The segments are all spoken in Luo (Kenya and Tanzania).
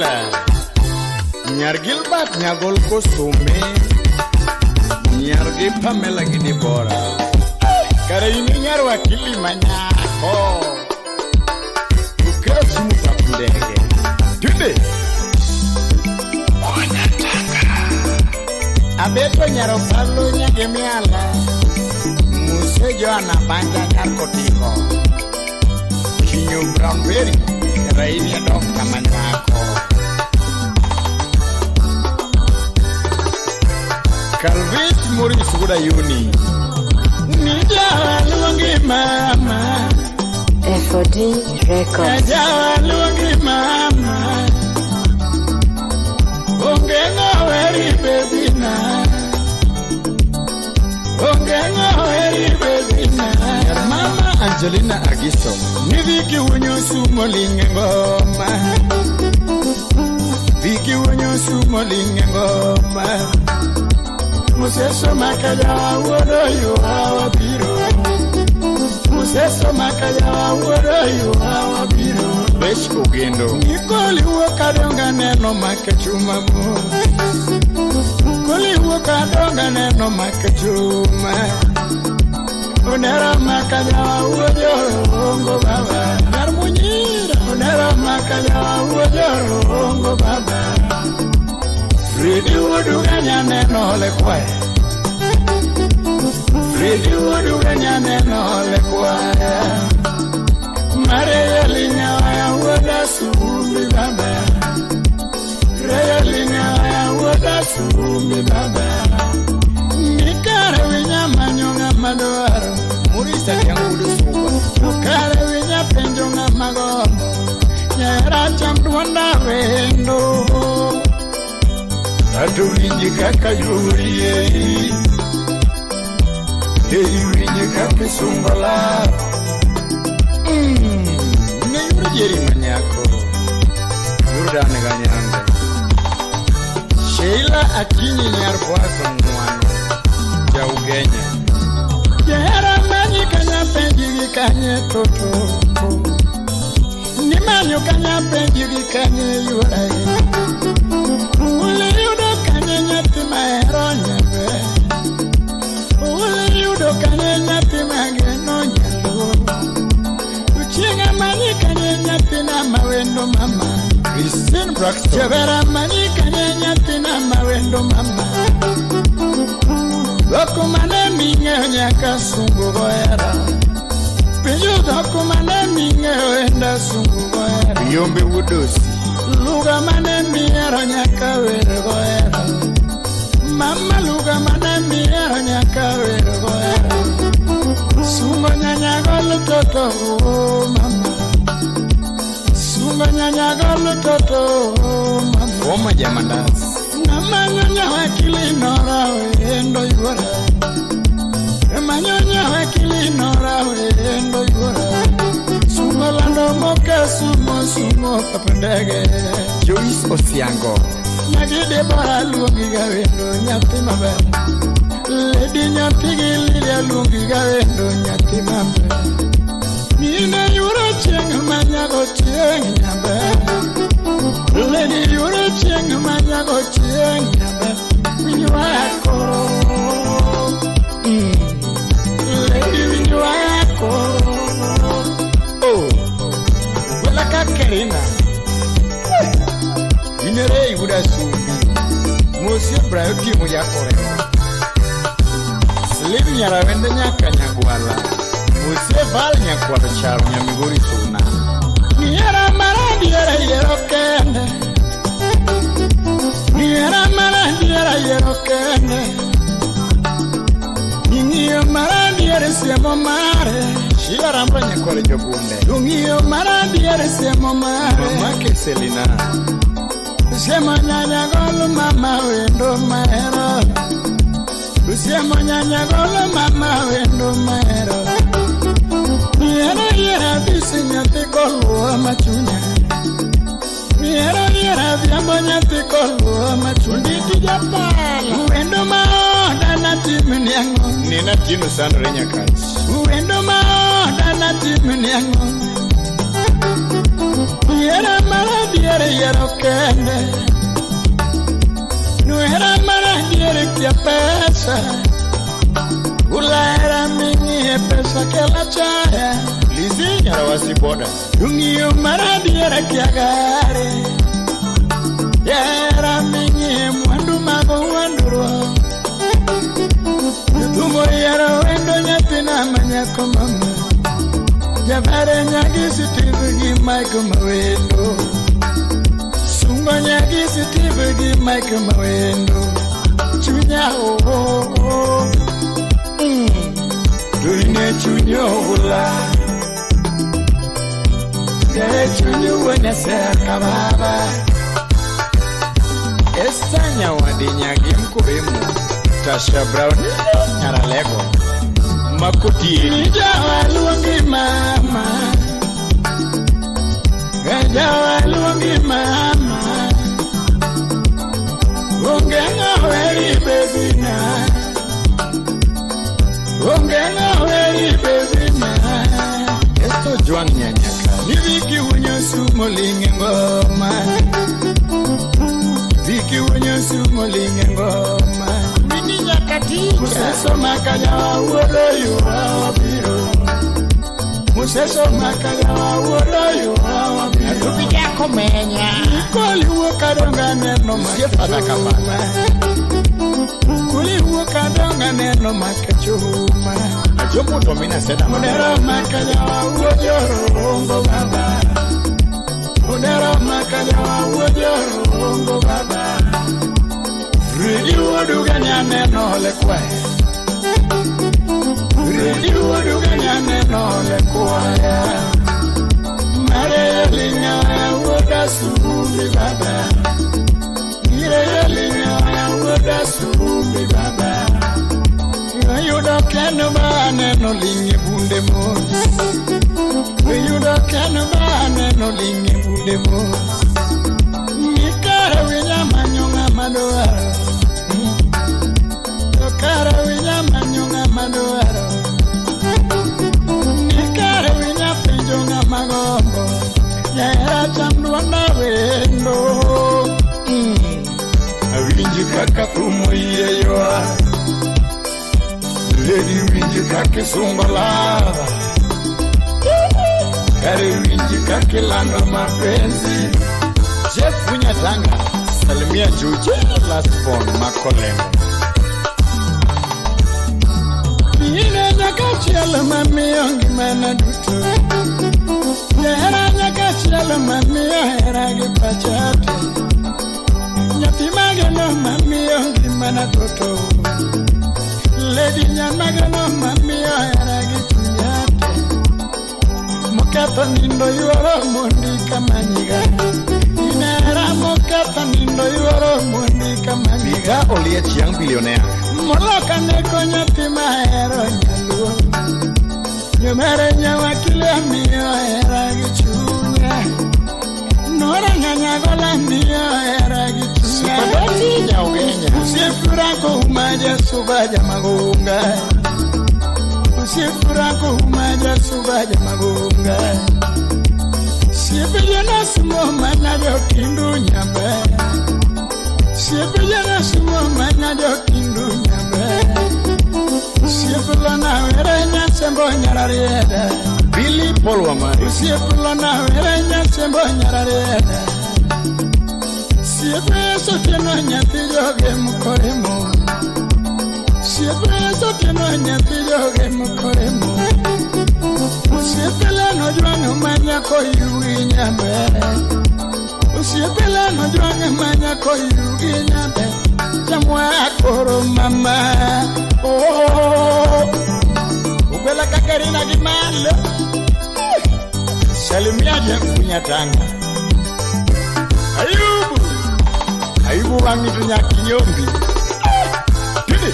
Sheila Nyar Gilbert Nyagol Kosume Nyar gi Pamela gi Debora Kare in e nyar wakili manyako Ukeyo simu pap ndege Twende Abeto nyaro Pablo nyage miala Muse Joana Banja nyar Kotiko Kinyo Brownberry Raini adok kama nyako Calvit Maurice Gudayuni Nijawa luongi mama FOD Records. Jawa luongi mama Onge ng'oweri bebina Onge ng'oweri bebina Mama Angelina Agiso Ni dhiki wunyo sumo linge ngoma Dhiki wunyo sumo linge ngoma Museso makajawa wuodo yuwa wabiro Museso makajawa wuodo yuwa wabiro Besh Ogendo Nikoli wuok adonga neno make chuma mo Koli wuok adonga neno make chuma Onera makajawa wuodo rongo baba Nyar munyira Onera makajawa wuodo rongo baba Fredi wuodu ganya neno ole kwaya Fredi wuodu ganya neno ole kwaya Mareya linyawaya wuoda sumbi baba Reya linyawaya wuoda sumbi baba Nikare winya manyo ng'ama dwaro Murisa Tiang' wuod Suba Kare winya penjo ng'ama gombo Nyahera cham duonda wendo Ato winji kaka yurie Ei winji kaka isungo laro Ne yur jeri manyako Jordan Ganyango Sheila Akinyi nyar Boazo Ng'wano Jaugenya Jahera manyi kanya penji gi kanye toto Nimanyo kanya penji gi kanye yuora Ule yudo kanye nyathi mahero nyabe Ule yudo kanye nyathi mageno nyaluo Chieng' manyi kanye nyathina mawendo mama Christine Braxton Jabera manyi kanye nyathina mawendo mama Dhok mane ming'eyo nyaka sungu gohera Penjo dhok mane ming'eyo enda sungu gohera Yombe Wudosi Lugha mane mihero nyaka wer gohera Mama lugha mane mihero nyaka wer gohera Sungo nyanya gol toto oh mama Sungo nyanya gol toto oh mama Foma Jamandas Namanyo nyawa kilinora wendo yuora Manyo nyawa kilinora wendo yuora Sungo lando moka sumo sumo papendege Joyce Osiango Nyagi Debora luongi ga wendo nyathi maber Lady nyathi gi Lilia luongi ga wendo nyathi maber Mine yuro chieng' manyago chieng' nyaber Lady yuro chieng' manyago chieng' nyaber Winj waya koro Lady winj waya koro Oh Wela ka Kerina Inere yuda sumbi Mosie Brayo timo jakoremo Slim Nyarawende nyaka Nyagwala Mosie Val nyakwar Charo Nyamigori Suna Nihera maradiera yiero kende Nihera maradiera yiero kende Ing'iyo maradiera siemo mare Sheila Ramba nyakwar Jogunde Ung'iyo maradiera siemo mare Mamake Selina Siemo nyanya golo mama wendo mahero Siemo nyanya golo mama wendo mahero Mihero yiera bisi nyathi koluwa machunya Mihero yiera dhiambo nyathi koluwa machunya Nditi japala Wendo maoda natimni ang'o Nina Tino Sandre Nyakach Wendo maoda natimni ang'o Mihera maradiera maradier yiero kende. Nuhera maradier kia pesa. Ulahera ming'ie pesa kela chaya. Lizzy Nyarawasi boda. Ung'iyo maradier kia gari. Jahera ming'ie mwandu mag wuondruok. Jothum oyiero wendo nyathina manyako mama. Jabare nyagi Steve gi Mike Mawendo. Sungo nyagi Steve gi Mike Mawendo. Chunya oh oh oh. Duine chunyo hula. Jare chunyo wene seka baba. Esther Nyawadi nyagi Mkuremu. Tasha Brown Nyaralego. Makotieli. Jawa luongi mama. Jawa luongi mama. Onge ng'aweri baby na. Onge ng'aweri baby na. Esto Juan Nyanyaka. Ni viki unyo sumo linge ngoma. Viki unyo sumo linge ngoma. Mini nyakatija. Museso makanya wuodo yuwa wabiro. Museso makanya wuodo yuwa wabiro. Adubi jako menya. Koli wuok adonga neno Usiepata makechuma. Koli wuok adonga neno makechuma. Ajomo Domina seda. Odero makanya wuodo rongo baba. Odero makanya wuodo rongo baba. Redi wuodu ganya neno le kwaya. Redi wuodu ganya neno le kwaya. Mare linga wuoda sumbi baba. Mire linga wuoda sumbi baba. Yudo kendo ba neno linge bunde mos. Yudo kendo ba neno linge bunde mos. Nikara winya manyo ng'ama dwaro. To kara winya manyo ng'ama dwaro. Nikara winya penjo ng'ama gombo. Jahera cham duonda wendo. Awinji kaka thum oyie ywak. Lady winji kaka isungo lava. Kare winji kaka ilando mapenzi. Jeff Unyatanga, salimia Juju, last born Makolengo. Ine nyaka chielo mamiyo ngimana duto. Jahera nyaka chielo mamiyo hera gi pacha te. Nyathi mageno mamiyo ngimana toto. Lady nyamageno mamiyo hera gi chunya te. Moketho nindo yuoro mondi kamanyiga. Inera moketho nindo yuoro mondi kamanyiga. Peter Oliech young billionaire. Moloka neko nyathi mahero nyaluo. Nyomere nyawakile miyo hera gi chunya. Nora nyanyagola miyo hera gi chunya. Superdoti Nyaugenya. Usifuranko umaja subaja magunga. Usifuranko umaja subaja magunga. Sipijana sumo mana jokindu nyambe. Sipijana sumo mana jokindu nyambe. Sipilona were nyasembo nyararieda. Billy Paul Wamari. Sipilona were nyasembo nyararieda. Siepeso tieno nyathi joge mukoremo. Siepeso tieno nyathi joge mukoremo. Usiepelano jwang'o manyako yugi nyambe. Usiepelano jwang'o manyako yugi nyambe. Chamwa koro mama. Oh. Ugwela kakarina gi malo. Salimia Jeff Unyatanga. Ayubu. Ayubu wangi tunyakinyombi. Tidi.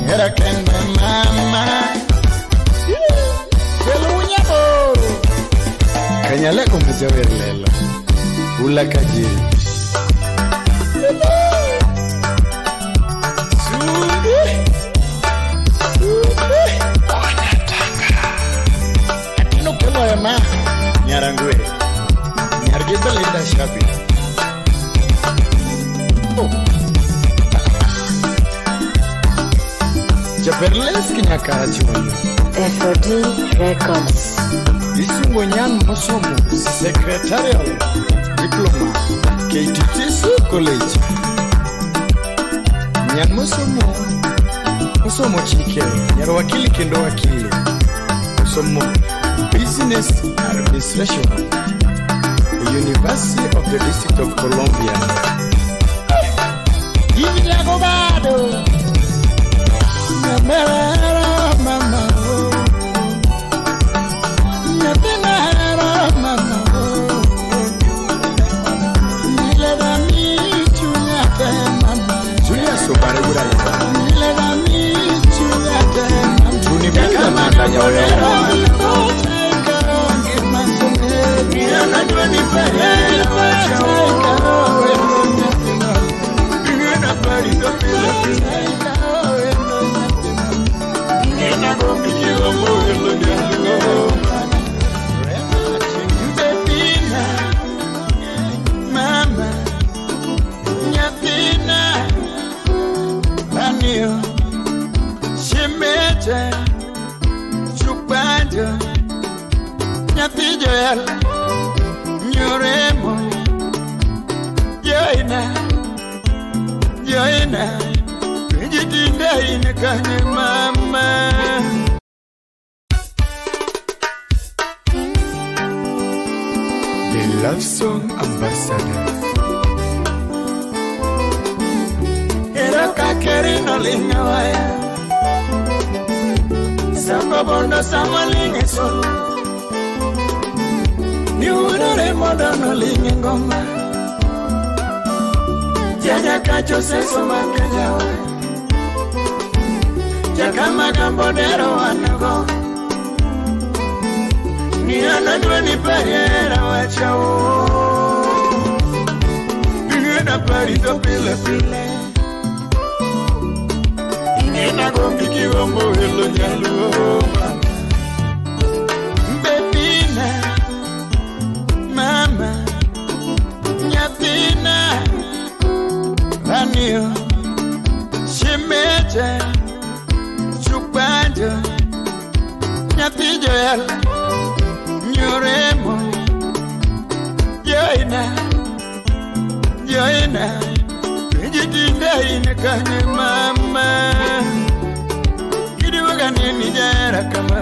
Hera kende mama. Kelo Kanyaleko mjawer lelo. Ula kajiri. Sumbi. Sumbi. Onatanga. Jaberleski Nyakarachuonyo. FOD Records. Isungo nyan mosomo Secretarial Diploma KTTC College. Nyan mosomo chike, nyar wakili kendo wakili. Osomo Business Administration, University of the District of Columbia. Injago bado Nyamelero mama oh. Nyathina hero mama oh. Mileda mi chunya te mama. Julius Obare Wurayo. Mileda mi chunya te mama. Tuni Benda Manda Nyaoyo. Mama, nyathina, Daniel, Shimeche, Chupanjo, nyathi Joel, Nyoremo, Joina, Joina, penji tinde in kanye mama. The Love Song Ambassador. Ero kakerino ling'e waya Sango bondo sama ling'e sol. Ni wuonore mondo noling'e ngoma. Janyakacho seso makajawa. Jakamagambo dero wanago. Ni anadwa ni pariera wachao. Ingena parito pile pile. Ingena gombi kigombo helo nyaluo mama. Bebina, mama, nyathina, Daniel, Shimeche, Chupanjo, nyathi Joel, Nyoremo, Joina, Joina, penji tinde in kanye mama. Kiduoga neni jahera kama.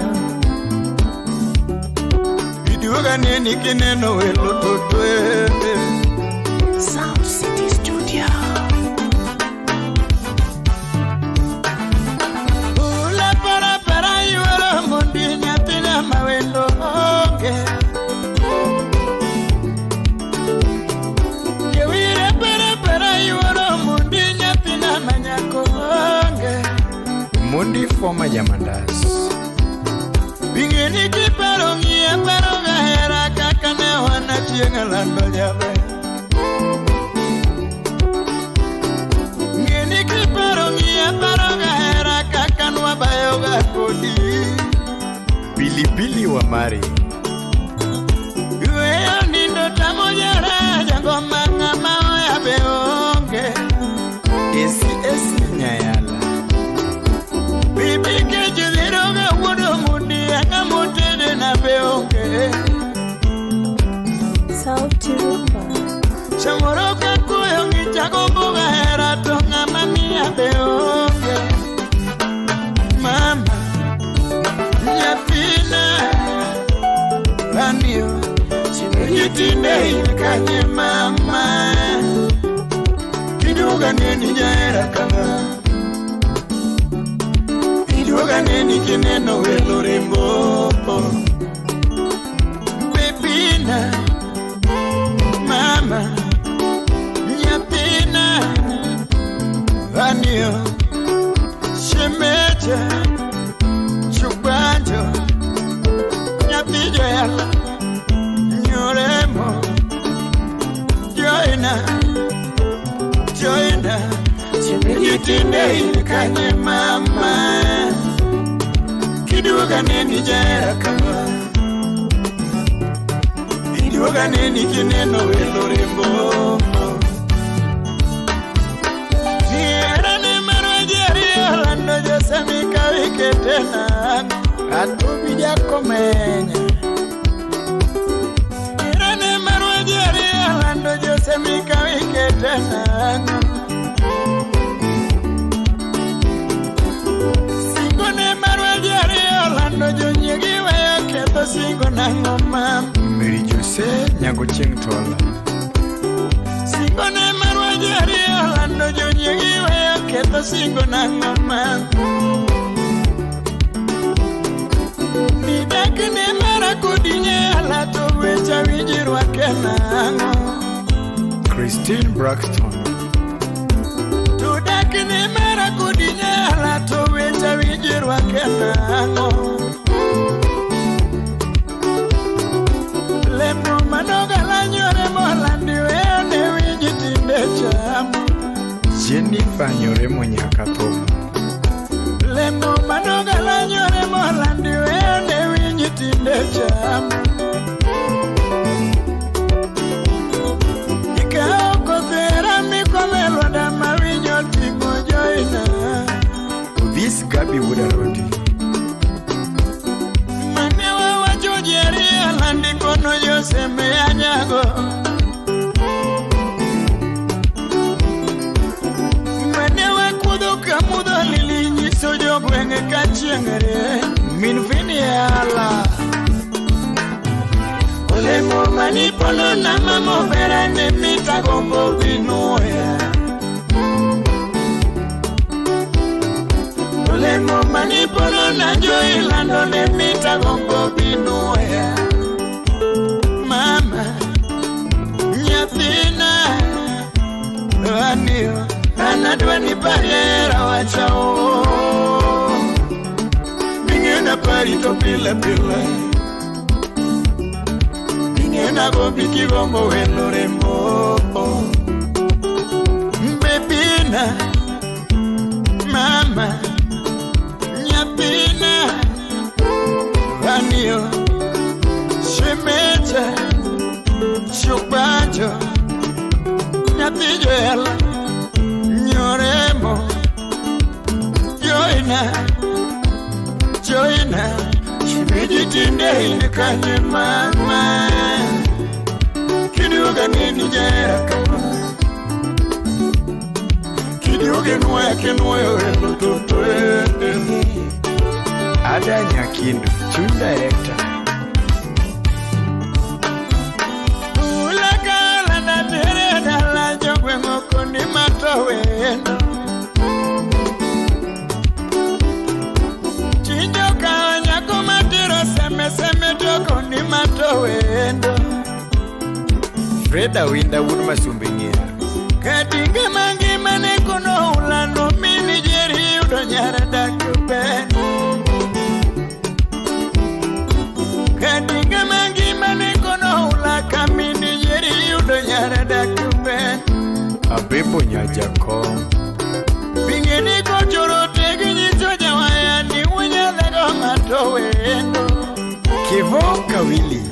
Iduoga neni kineno welo to twende. Sound City Studio. Ula para para yuoro mondi nyathina mawendo onge. Jewire para para yuoro mondi nyathina manyako onge. Mondi former Jamandas. Bingeni kiparo ng'iya paro gahera kaka ne wan achieng' lando jaber. Ng'eni kiparo ng'iya paro gahera kaka nwabayoga kodi. Pilipili wa Mari. Weyo nindo tamo jara jangoma ng'ama oya be onge. Esi esi Nyayala. Bibi kech dhiroga wuodo mundi ang'ama otede na be onge. Sauti Rumba. Samoro ka koyo ng'ich agombo gahera to ng'ama miya be onge. Mama, nyathina, Daniel, tinde in kanye mama. Kiduoga neni jahera kama. Iduoga neni kineno welo rembo. Bebina, mama, nyathina, Daniel, Shemeche, Chubanjo, nyathi Joel, Nyoremo, Joina, Joina, tinde in kanye mama. Kiduoga neni jahera kama. Iduoga neni kineno welo rembo. Nihera ne marwa ji ariyo lando josemi mikete nang'o Atobi jakomenya Irene marwa jeri alando Jose Mika mikete nang'o Singo ne marwa jeri alando jonyiegi weyo ketho singo nang'o mam Mary Jose Nyago Chieng' Tola. Singo ne marwa jeri alando jonyiegi weyo ketho singo nang'o mam Nidak ne mara kodi nyala to wecha winji rwake nang'o Christine Braxton. To dak ne mara kodi nyala to wecha winji rwake nang'o Lemo manogala nyore molandi weyo ne winji tinde chamo Jennifer Nyoremo Nyakathum. Lemo manogala nyore molandi weyo ne winji tinde chamo Ikawo kothera mikome lwanda ma winyo ting'o joina Odhis Gabi Wuod Arodi. Mane wawacho jeri alandi kono Joseme anyago Mane wakudho kamudho lili nyiso jogwenge ka chieng' rieny Min Viniala. Olemo manipono na mamobera ne mita gombo binuoya Olemo manipono na joilando ne mita gombo binuoya Mama, nyathina, aniyo, an adwa ni pariera wachao Ming'ena pari to pile pile Ming'ena gombi kigombo welo remo Bebina, mama, nyathina, aniyo, shemeja, chukbanjo, nyathi Joel, nyoremo, joina, joina, shemeji tinde in kanye mama, kiduoga nini jera kama, kiduoge nuoya kinuoyo welo toto Ada Nyakindu, Tune Director. Ulakala na tere dala jogweng' okoni matowendo Chinjo kawo nyako matero seme seme to koni matowendo Freda Winda Wuod Masumbe Ng'era. Katinga mangima ne kono ulando mini jeri yudo nyara dak ber Katinga mangima ne kono ula kamini jeri yudo nyara dak ber Abebo Nyajakom. Bingeni kochoro tegi nyiso jawaya ni unyalego matowendo Kevo Kawili.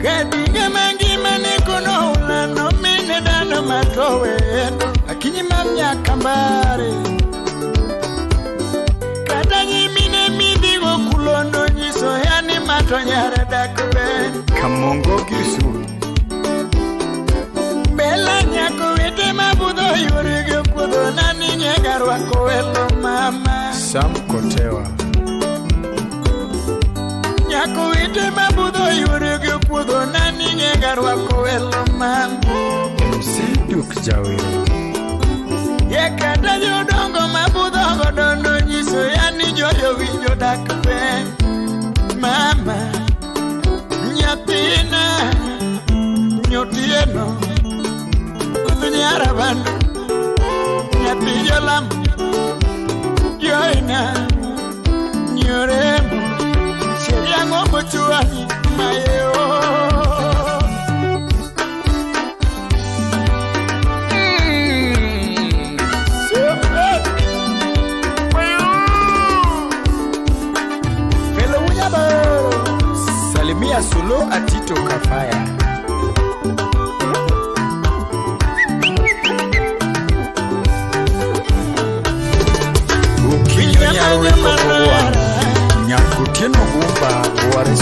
Katinga mangima ne kono ulando mine dano matowendo Akinyi mam Nyakambare. Kata nyimine midhigo kulondo nyiso yani mato nyara dak ber Kamongo Girsu. Bela nyako wete mabudho yorege kuodho nani nyega rwako welo mama Sam Kotewa. Nyako wete mabudho yorege kuodho nani nyega rwako welo mama MC Duke Jawero. Ye kata jodongo mabudho godondo nyiso yani joyo winjo dak ber Mama, nyathina, nyotieno, kudho nyara bandu, nyathi jolam, joina, nyoremo, sheria ng'ombo chwani mayo. Felo Wunyaboro. Salimia Solo Atito Kafaya. Rawe Koko Nyakotieno Gumba Waris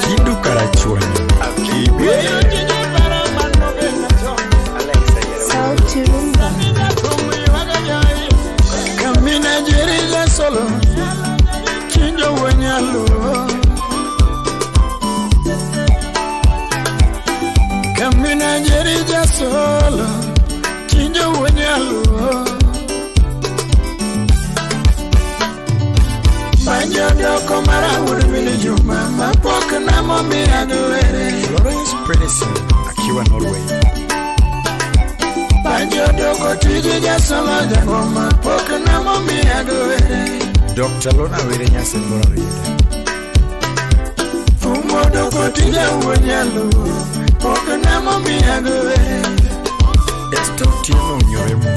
Kindu Karachuonyo Akibe Sauti Rumba. Kamina jerija solo Chinjo wanyalo Kamina jerija solo Chinjo wanyalo Banjo doko mara wuod Juma mapok namomiya giwere Florence Pedersen akiwa Norway. Banjo doko tije jasolo jangoma pok namomiya giwere Dr. Lona Were Nyasembora Rieda. Fumo doko tije wuod nyaluo pok namomiya giwere Esther Otieno Nyoremo.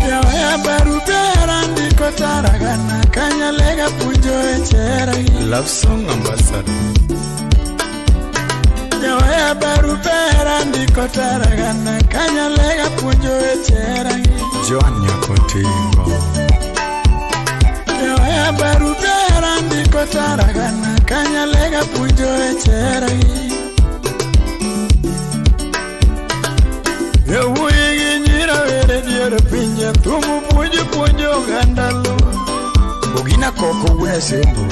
Jawaya barupe andiko taragana kanyalega puonjo e cheragi Love Song Ambassador. Jawaya barupe andiko taragana kanyalega puonjo e cheragi Joan Nyakotingo. Jawaya barupe andiko taragana kanyalega puonjo e cheragi Yawuoyi gi nyira were dier pinje thumu puonjo puonjo oganda luo Ogina Koko Wuod Asembo.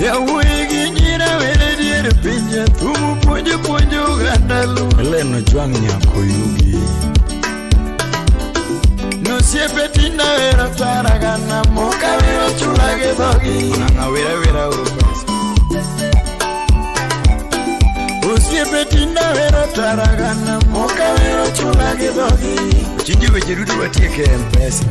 Yawuoyi gi nyira were dier pinje thumu puonjo puonjo oganda luo Helen Ojwang' Nyakoyugi. Nosiepe tinda wero taragana moka wero chula gi dhogi Onang'a wera wera oro pesa. Osiepe tinda wero taragana moka wero chula gi dhogi Chinji weche duto watieke e M-Pesa.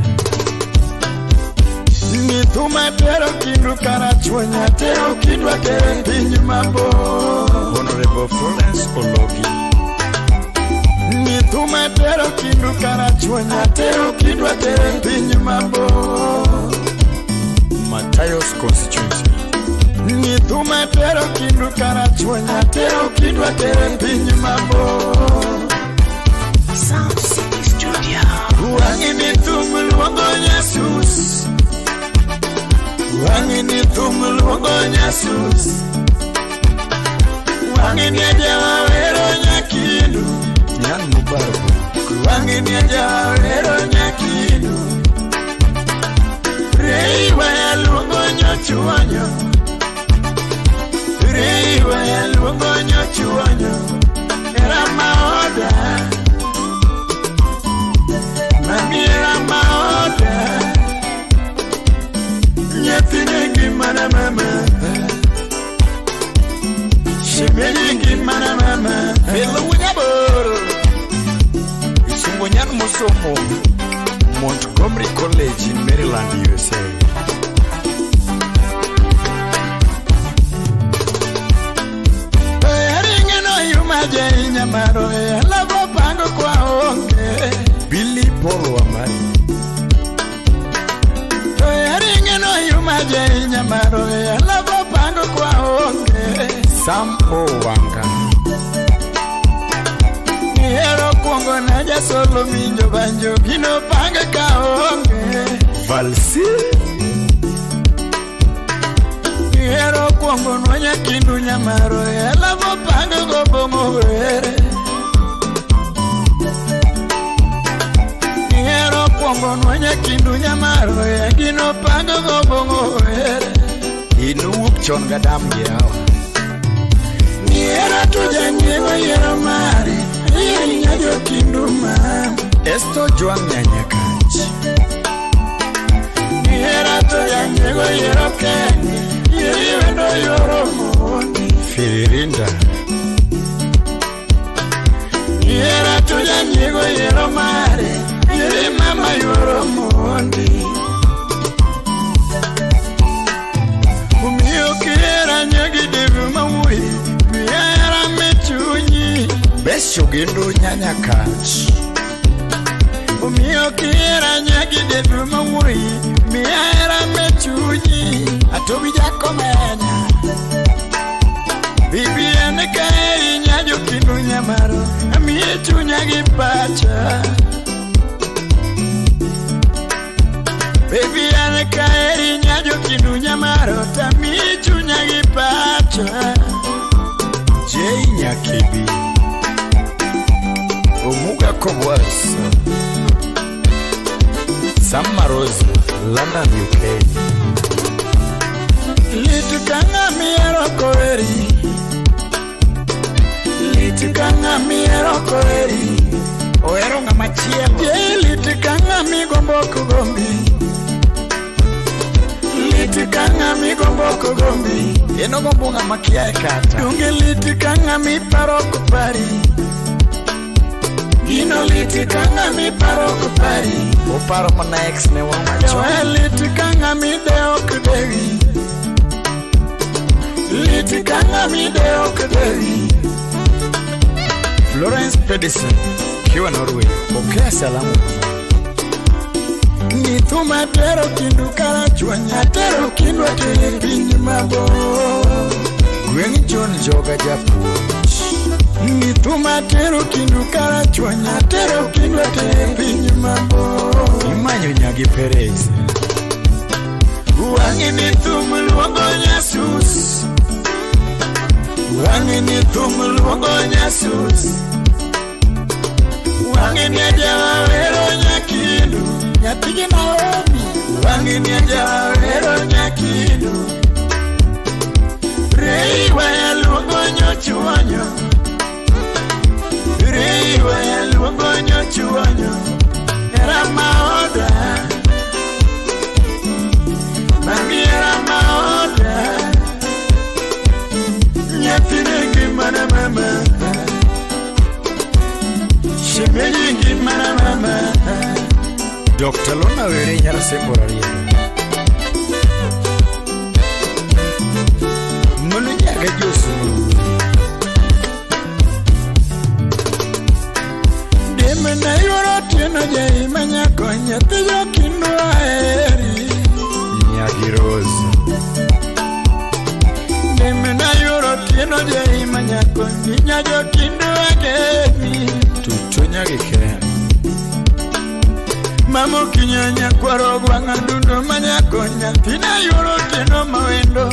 Ni thuma tero kindu karachuonya tero kindu atere piny mabor Honorable Florence Ologi. Ni thuma tero kindu karachuonya tero kindu atere piny mabor Matayos Constituency. Ni thuma tero kindu karachuonya tero kindu atere piny mabor Sound City Studio. Wang'i ni thum luongo nyasus Wang'i ni thum luongo nyasus Wang'i ni ajawa wero nyakindu Nyan Mubarak. Wang'i ni ajawa wero nyakindu Reiwa ya luongo nyochuonyo Reiwa ya luongo nyochuonyo Era maoda Mami era maoda Nyathine ngimana mama Shemeji ngimana mama Felo Wunyaboro. Isungo Nyan Mosomo. Montgomery College in Maryland, USA. Ringe no yuma jainya maro Lavo pango kwa onge Billy Paul Wamari. Ringe no yuma jainya maro Lavo pango kwa onge Sam O. Wanga. Nihero kuongo na jasolo minjo banjo Gino pange ka onge Valsi. Nihero kuongo nwanya kindu nyamaro Lavo pango go bongo were Nihero kuongo nwanya kindu nyamaro Gino pango go bongo were Inuwuok chon gadam gi hawa. Nihero tujanyiego yiero mari Iri nyajo kindu mam Esto Joan Nyanyakach. Nihero tujanyiego yiero Kenya Iri wendo yoro mondi Firirinda. Nihero tujanyiego yiero mari Iri mama yoro mondi Umiyo kihera nyagi devi mawuoyi Miya hera me chunyi Besho gendo Nyanyakach. Omiyo kihera nyagi devi mawuoyi Miya hera me chunyi Atobi jakomenya Bibi en kaeri nyajo kindu nyamaro Amiye chunya gi pacha Nyakibi. Omuga Kobwas. Sam Marozi, London, UK. Lit ka ng'ama ihero koheri. Lit ka ng'ama ihero koheri. Ohero ng'ama chielo. Ye lit ka ng'ama igombo ok gombi. Lit ka ng'ama igombo ok gombi. En ogombo ng'ama kiaye kata. Donge lit ka ng'ama iparo ok pari. Gino lit ka ng'ama iparo ok pari. Oparo mana ex ne wa machon. Jawa lit ka ng'ama idewo ok dewi. Lit ka ng'ama idewo ok dewi. Florence Pedersen, kiwa Norway. Pokea salamu. Ni thum atero kindu karachuonyo atero kindwa tere piny mabor. Gweng' John Joga japuonj. Ni thum atero kindu karachuonyo atero kindwa tere piny mabor. Imanyo nyagi Perez. Wang'e ni thum luongo nyasus. Wang'e ni thum luongo nyasus. Wang'e ni ajawa wero nyakindu. Nyathigi Naomi. Wang'e ni ajawa wero nyakindu. Rei waya luongo nyochuonyo. Rei waya luongo nyochuonyo. Hera maoda. Mami hera maoda. Nyathine ngimana mama. Shemeji ngimana mama. Dr. Lona Were nyar Sembo Rarieda. Mano nyaga Josuru. Deme na yuoro otieno jaima nyako nyathi jokindu aheri. Nyagi Rose. Deme na yuoro otieno jaima nyako nya jokindu ageni. Tuto nyagi Ken. Mamo kinyo nyakwaro gwang'a dundo manyako nyathina yuoro otieno mawendo.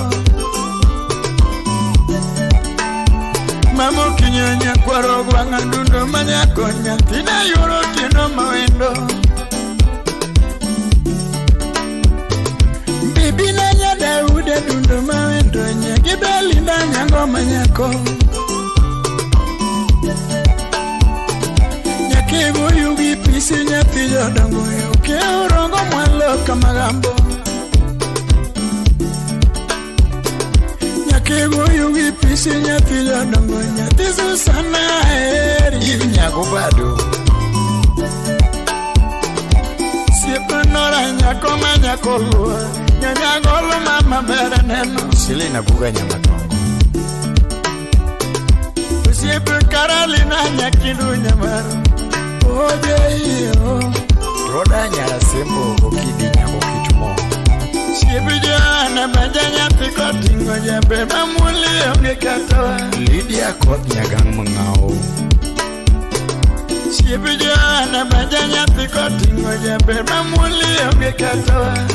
Mamo kinyo nyakwaro gwang'a dundo manyako nyathina yuoro otieno mawendo. Bibi na nya Daude dundo mawendo nyagi Belinda nyango manyako. Nyakigo yugi pisi nyathi jodongo oke orongo mwalo kamagambo. Nyakigo yugi pisi nyathi jodongo nyathi Susana aheri. Eve nyago bado. Siepe nora nyako ma nyako luo nyanyagolo mama ber neno. Selina Buga Nyamatongo. Osiepe Karolina nyakindu nyamaro oje iyo. Roda nyara Sembo Okidi nyago Kitumo. Siepe Joana baja nyathi koting'o jembe mamuli onge kata. Lydia Koth Nyagang' Mang'ao. Siepe Joana baja nyathi koting'o jembe mamuli onge kata.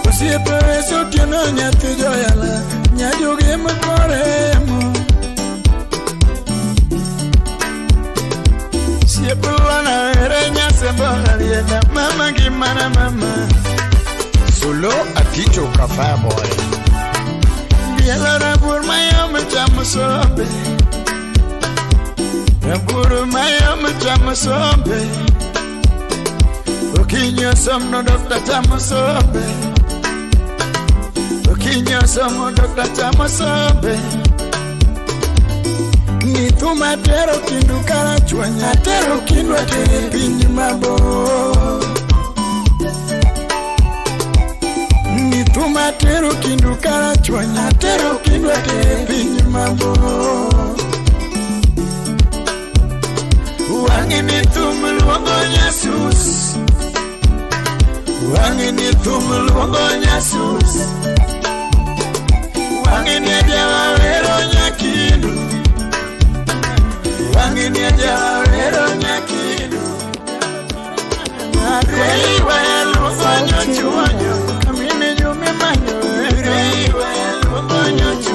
Osiepe Otieno nyathi joyala nyajoge makoremo. Siepe Lona ere nyasembo Rarieda mama ngimana mama. Solo Aticho Kafaya Boy. Bielo rabuor mayom chamo sombe. Rabuor mayom chamo sombe. Okinyi osomno dokta chamo sombe. Okinyi osomo dokta chamo sombe. Ni thum atero kindu karachuonyo atero kindu atere piny mabor. Ni thum atero kindu karachuonyo atero kindu atere piny mabor. Wang'e ni thum luongo nyasus. Wang'e ni thum luongo nyasus. Wang'e ni ajawa wero nyakindu. Wang'e ni ajawa wero nyakindu. Rei waya luongo nyochuonyo. Kamine jume manyo. Rei waya luongo nyochuonyo.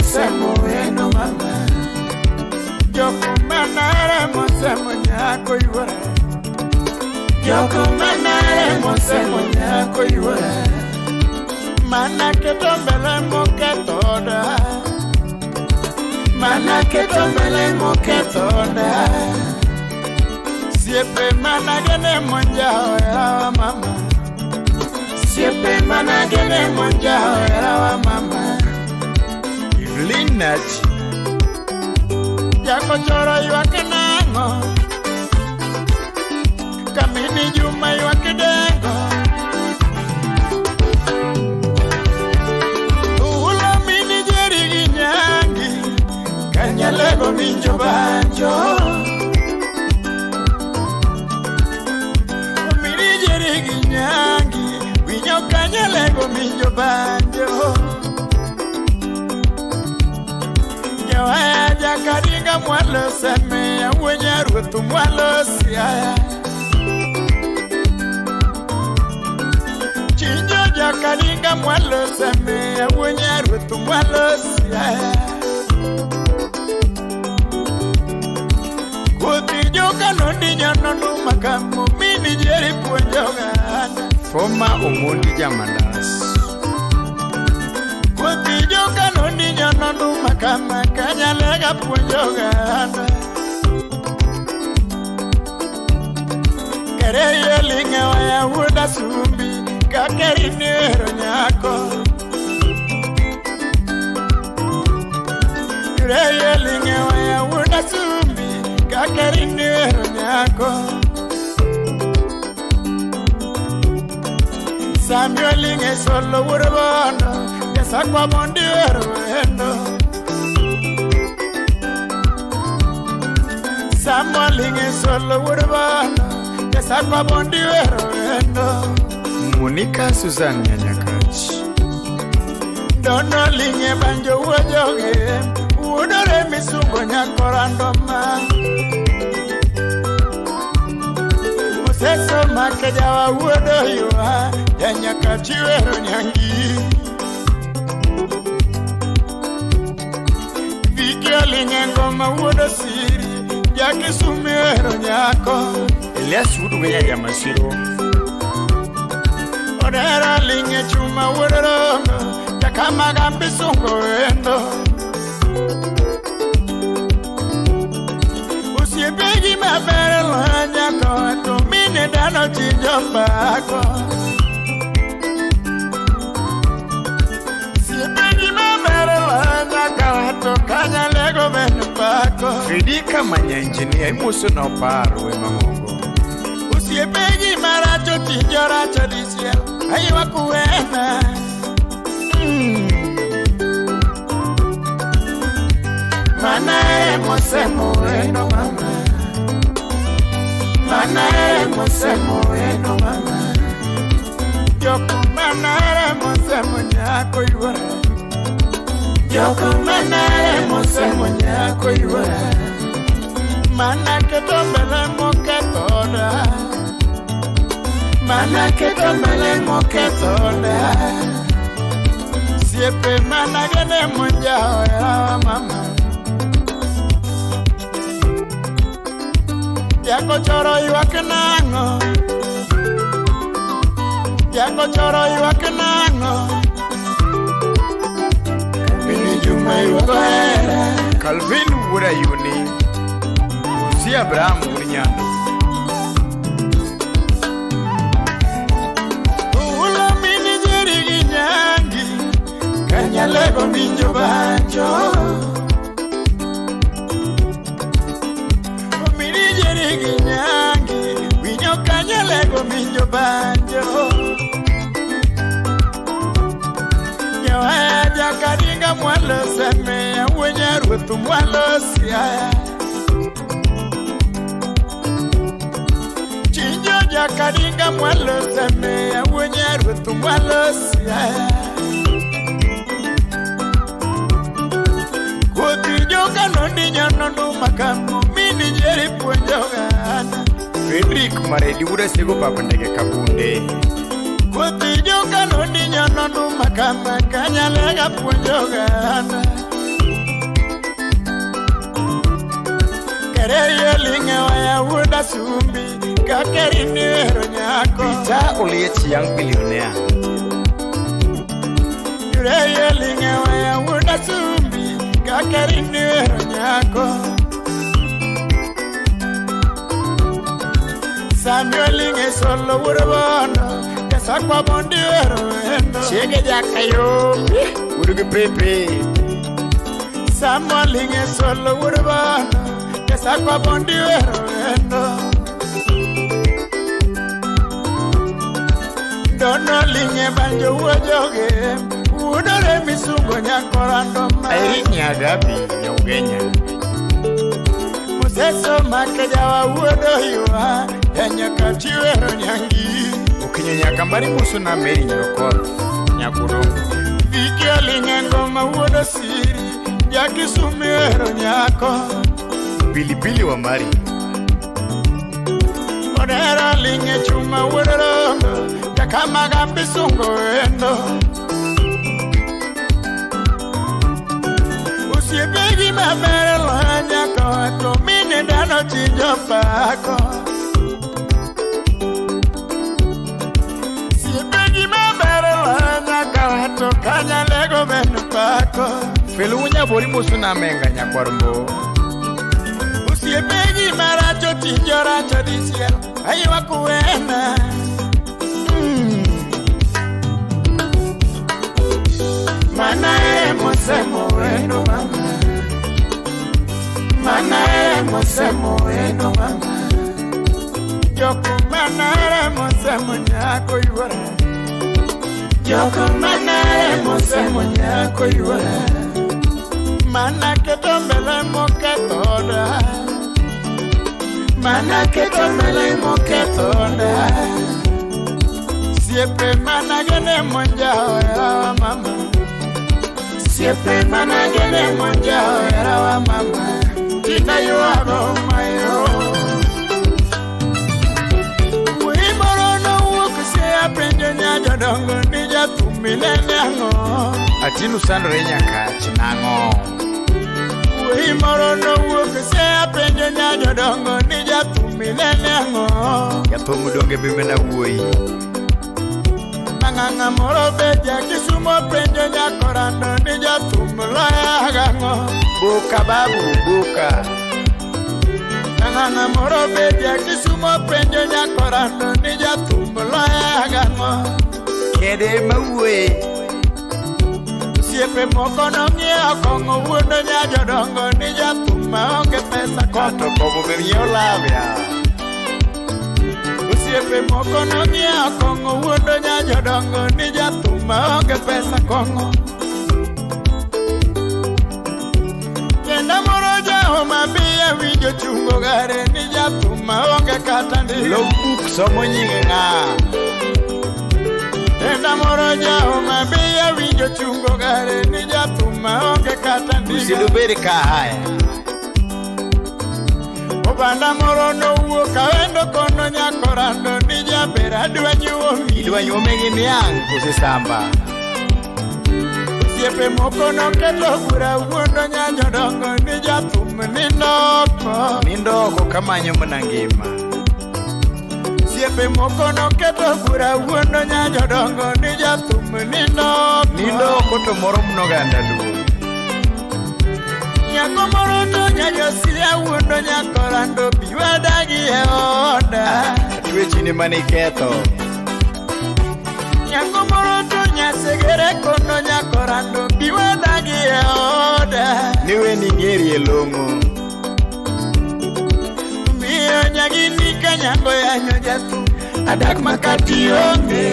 mosemo wendo mama. Joko manare mosemo nyako yuora. Joko manare mosemo nyako yuora. Mana keto mbele moketho oda. Mana keto mbele moketho oda. Siepe managene monjao erawa mama. Siepe managene monjao erawa mama. Evelyn Nachi. Jako choro ywak nang'o? Kamini Juma ywak dengo. Ulo mini Jeri gi nyangi. Kanyalego winjo banjo. Mini Jeri gi nyangi. Winyo kanyalego winjo banjo. Jawaya jakadinga mwalo seme awuonya ruoth mwalo siaya. Chinjo jakadinga mwalo seme awuonya ruoth mwalo siaya. Kothi joka nondinya nondu makamu mini Jeri puonjo gana. Former Omondi Jamandas. Kothi joka nondinya nondu makama kanyalega puonjo gana. Kere yelinge waya wuoda sumbi kakeri niwero nyako. Kere yelinge waya wuoda sumbi kakeri niwero nyako. Samuel inge solo wuod bondo jasakwa mondi wero wendo. Samuel inge solo wuod bondo jasakwa mondi wero wendo. Monica Susan Nyanyakach. Dono linge banjo wuojoge wuodore misungo nyakorando ma. Museso makejawa wuodo ywa janyakachi wero nyangi. Viki olinge ngoma wuodo siri jakisumi wero nyako. Elias wuod Weya Jamasiro. Odera linge chuma wuodo rongo jakamagambi sungo wendo. Osiepegi maber loyo nyako to mine dhano chinjo mbako. Osiepegi maber loyo nyako to kanyalego ben mbako. Fredika Manya Engineer imoso na oparo we mang'ongo. Osiepegi maracho chinjo racho dichiel aywak wena. Mana mosemo wendo mama. Mana mosemo wendo mama. Joko manare mosemo nyako yuora. Joko manare mosemo nyako yuora. Mana keto mbele moketho oda. Mana keto mbele moketho oda. Siepe managene monjao erawa mama. Jako choro ywak nang'o? Jako choro ywak nang'o? Kamini Juma ywak hera. Calvin wuod Ayuni. Usi Abraham wuod Nyando. Ulo mini Jeri gi nyangi kanyalego winjo banjo. Mini Jeri gi nyangi winyo kanyalego winjo banjo. Jawaya jakadinga mwalo seme awuonya ruoth mwalo siaya. Chinjo jakadinga mwalo seme awuonya ruoth mwalo siaya. Kothi joka nondinya nondu makamu mini Jeri puonjo gana. Frederick Maredi wuod Asego pap ndege Kabunde. Kothi joka nondinya nondu makama kanyalega puonjo gana. Yere linge waya wuoda sumbi kakeri ni wero nyako. Peter Oliech young billionaire. Yere linge waya wuoda sumbi kakeri ni wero nyako. Samuel linge solo wuodo bondo kasakwa bondi wero wendo. Chiege jakayo wuod gi pepe. Samuel linge solo wuodo bondo kasakwa bondi wero wendo. Dono linge banjo wuojoge wuodore misungo nyakorando ma. Irene Nyagabi Nyaugenya. Museso makejawa wuodo ywa nyakati wero nyangi. Okinyo nyakambari muso na Mary Nyokoth Nyakurongo. Viki olinge ngoma wuodo siri jakisumi wero nyako. Pilipili wa Mari. Odera linge chuma wuodo rongo jakamaga bisungo wendo. Usiepegi maber loyo nyako to mine dhano chinjo pako. Usiepegi maber loyo nyako to kanyalego ben pako. Felu Nyabori muso na Menga Nyakwarmbo. Usiepegi maracho chinjo racho dichiel aywak wena. Mana ere mosemo wendo mama. Mana ere mosemo wendo mama. Joko mana ere mosemo nyako yuora. Joko mana ere mosemo nyako yuora. Mana keto mbele mokethoda. Mana keto mbele mokethoda. Siepe mana gene monjao era mama. Siepe mana gene monjao era mama. Tinda yuago mayo. Wuoyi moro nowuok Siaya penjo nyajodongo ni jathum inene ang'o. Atinu sandore nyakach nang'o. Wuoyi moro nowuok Siaya penjo nyajodongo ni jathum inene ang'o. Jathum donge be mana wuoyi. Mang'ang'a moro be jakisumo penjo nyakorando ni jathum loya gang'o. Boka babu boka. Mang'ang'a moro be jakisumo penjo nyakorando ni jathum loya gang'o. Kede mawuoye. Osiepe moko nong'iewo kong'o wuondo nyajodongo ni jathum maonge pesa To kong'o. kong'o be nyiewo lavya. Osiepe moko nong'iewo kong'o wuondo nyajodongo ni jathum maonge pesa kong'o. Kenda moro jahoma Bay awinjo chungo gare ni jathum maonge kata ndiga. Logbook somo nying ng'a. Kenda moro jahoma Bay awinjo chungo gare ni jathum maonge kata ndiga. Usidubed ka haya. Obanda moro nowuok awendo kono nyakorando ni jaber adwa nyuomi. Idwa nyuome gi niang' kose samba. Osiepe moko noketo bura wuondo nyajodongo ni jathum nindo oko. Nindo oko kamanyo mana ngima. Osiepe moko noketo bura wuondo nyajodongo ni jathum nindo oko. Nindo oko to moro mana oganda luo. Nyako moro to nyajosia wuondo nyakorando bi wadagi e oda. Twechini mane iketho. Nyako moro to nyasegere kono nyakorando bi wadagi e oda. Niwe ni ng'eri e long'o. Miyo nyagini ka nyango yanyo jathum adak makati onge.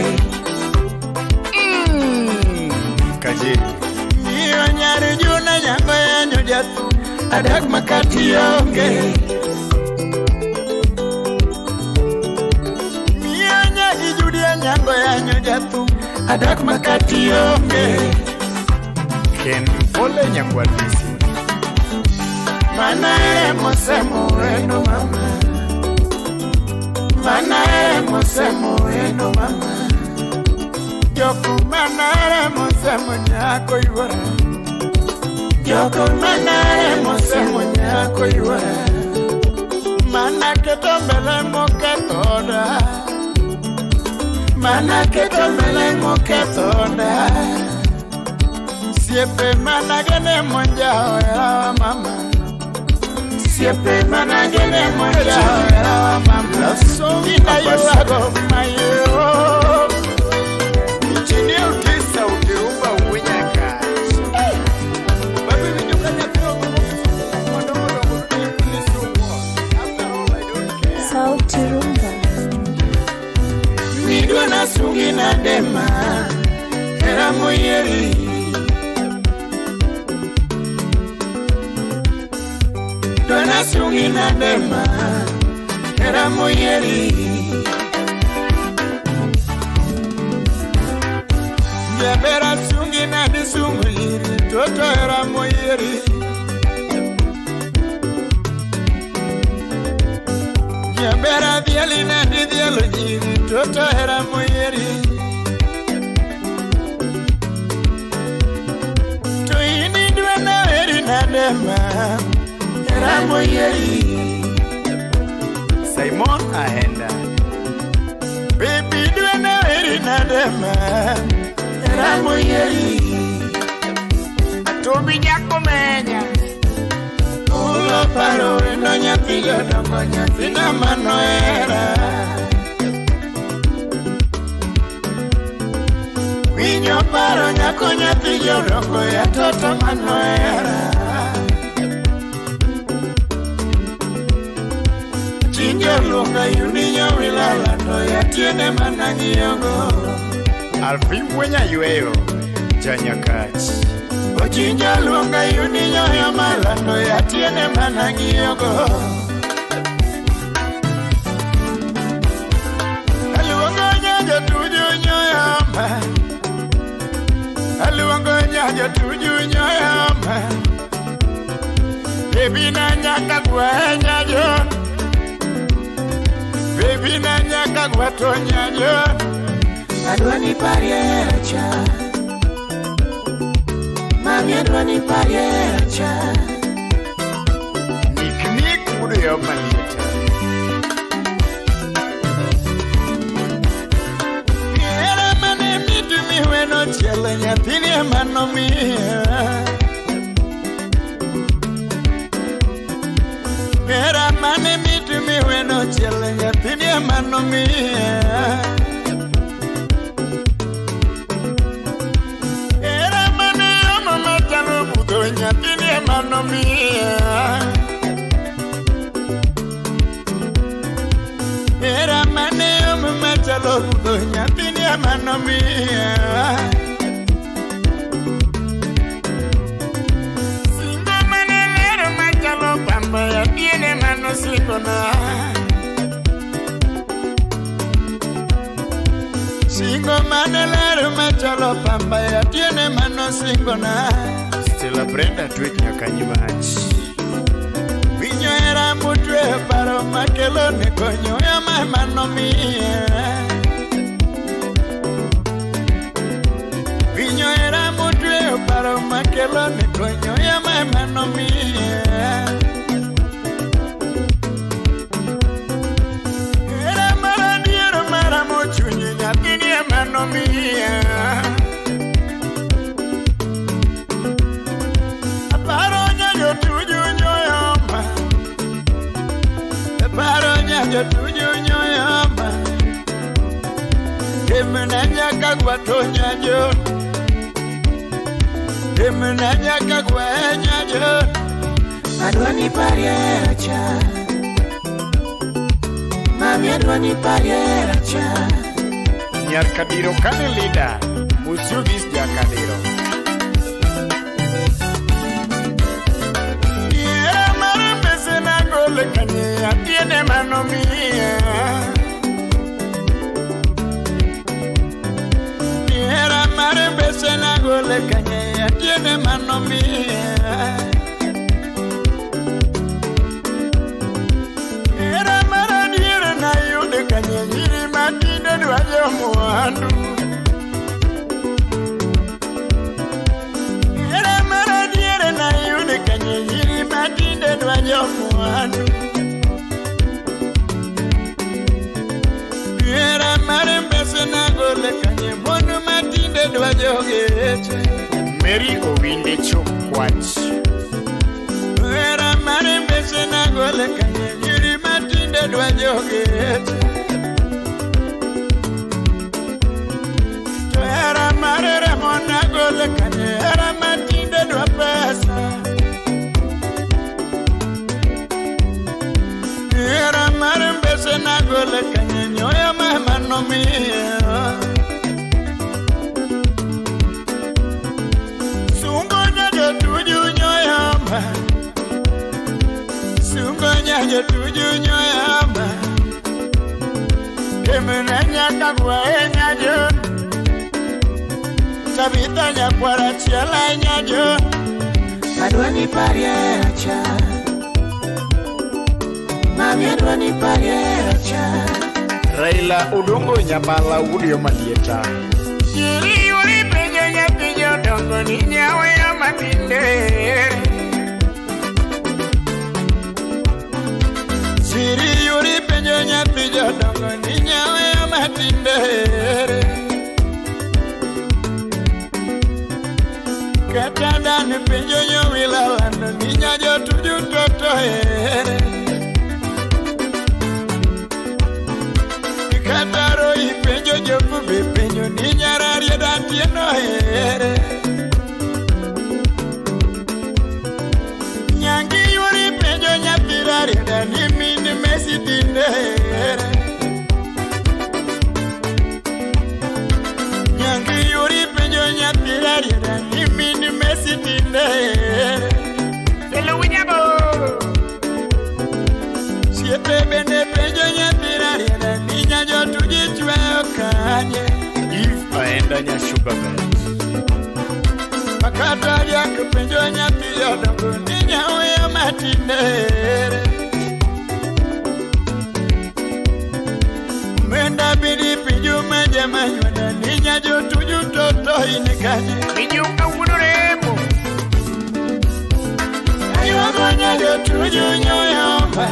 Kajeri. Miyo nyar Juna nyango yanyo jathum adak makati onge. Miyo nyagi Judia nyango yanyo jathum adak makati onge. Ken pole nyakwatisi. Mana ere mosemo wendo mama. Mana ere mosemo wendo mama. Joko mana ere mosemo nyako yuora. Joko manare mosemo nyako yuora. keto mbele mokethoda. Mana keto mbele mokethoda. Siepe managene monjao ya mama. Siepe managene monjao ya mama. Ina yuago mayo. Engineer Utesa Utirumba Uwenyaka. Baby winjo ka nyathi ogomo mondo mondo mondo. After all, I don't care. Sauti Rumba. Midwa na sungi na dema. Hera moyeri. Dona sungi na dema. Hera moyeri. Jabera sungi na disungu yiri. Toto hera moyeri. Jabera dhiali na didhialo nyiri. Toto hera moyeri. To ini dwa na heri na dema. Hera moyeri. Simon Ahenda. Baby dwa na heri na dema. Hera moyeri. Atobi nyako menya. Ulo paro wendo nyathi jodongo nyathina manohera. Winyo paro nyako nyathi jodongo ya toto manohera. Chinjo luonga yuninyo wilala to ya tiende manang'iyogo. Alfi Mwenya Yweyo. Janyakach. Ochinjo luonga yuninyo ya malando ya tiende manang'iyogo. Aluongo nyajo tuju nyoyama. Aluongo nyajo tuju nyoyama. Baby na nyaka gwa nyajo. Baby na nyaka gwa to nyajo. Adwa ni parie hera cha. Mami adwa ni parie hera cha. Nik nik wuod yo malieta. Hera mane mitu miweno chielo nyathini ema nomiya. Hera mane mitu miweno chielo nyathini ema nomiya. Hera mane omo machalo budho nyathini ema nomiya. Hera mane omo machalo budho nyathini ema nomiya. Singo mane lero machalo pamba nyathini ema nosingona. Singo mane lero machalo pamba nyathini ema nosingona. Stella Brenda Twek nyaka nyimach. Winyo hera motwe paro makelo ne konyo ema ema nomiya. Winyo hera motwe paro makelo ne konyo ema ema nomiya. Hera maradiero mara mochunyi nyathini ema nomiya. Aparo nyajo tuju nyoyoma. Aparo nyajo tuju nyoyoma. Emna nyaka gwa to nyajo. Emna nyaka gwa nyajo. Adwa ni parie hera cha. Mami adwa ni parie hera cha. Nyar Kadiro kane leader. Musugis Jakadiro. Hera mar pesa na gole kanye atiende manomiya. Hera mar pesa na gole kanye atiende manomiya. Hera mar adiera na yude kanye nyiri matindo dwa jomwandu. Hera mar adiera na yude kanye nyiri matindo dwa jomwandu. jogeche. Mary Owinde Chokwach. Hera mar mbese nagole kanye nyiri matinde dwa jogeche. To hera mar remo nagole kanye hera matinde dwa pesa. Hera mar mbese nagole kanye nyoyo mama nomiyo. Sungo nyajo tuju nyoyama. Sungo nyajo tuju nyoyama. Kemena nyaka gwa nyajo. Sabita nyakwara chiela nyajo. Adwani pariera cha. Mami adwani pariera cha. Raila Odongo Nyabala wuod Malieta. Nyiri yuri penjo nyathi jodongo ni nyaweyo matinde. Siri yuri penjo nyathi jodongo ni nyaweyo matinde. Kata dani penjo nyowila lando ni nyajo tuju toto here. Kataro ipenjo jofu penjo ni nyarari datieno here. Nyangi yuri penjo nyathirari dani min mesi tinde here. Nyangi yuri penjo nyathirari dani min mesi tinde here. Hello winyabo. Siepe bende penjo nyathirari dani nyajo tuji chweyo kanye. If aenda nya sugar bed. Makata jak penjo nyathi jodongo ni nyaweyo matinde. Menda bidi pinju meje manywanda ni nyajo tuju toto ini kanye. Minyuka wuod Remo. Aywago nyajo tuju nyoyoma.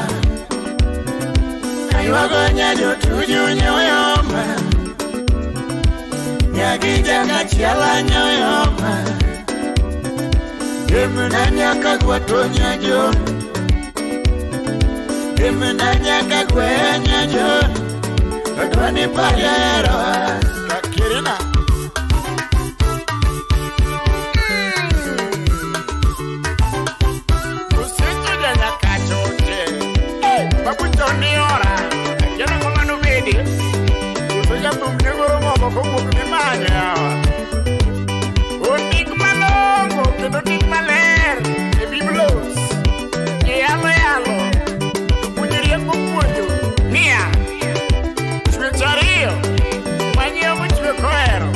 Aywago nyajo tuju nyoyoma. Nyagi jaka chiela nyoyoma. Demna nyaka gwato nyajo. Demna nyaka gwe nyajo. Adwani pariero. Kakirina. Usiku janyakachote. Babucho niora. Akiana ngoma nobedi. Usoja thum negoro mogo kowuok ni manyo yawa. Otik malongo kendo tik maler e Biblos. Yalo yalo. Puonjo rieko puonjo. Niya. Chwech ariyo. Manyiewo chwe kohero.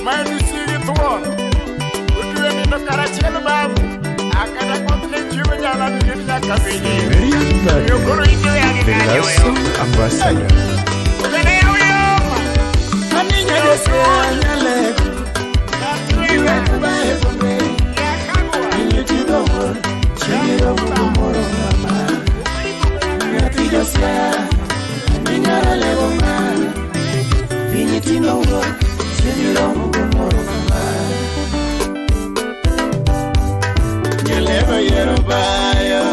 Ma en usigi thuon. Otwe nindo karachiel babu. Akata koth ne chiwo jala to gin nyaka bede. Yo koro ito yagi The kanyo Love yo. Song Ambassador. Oganda yaw yoma. Ani nyajo nyalego. Katwega. Bae bombe. Yakagwa. Inyuchido chigiro moro mama. Nyathi Josia minyoro lego ma. Pinyitino wuok chigiro moro mama. Nyalego yiero bayo.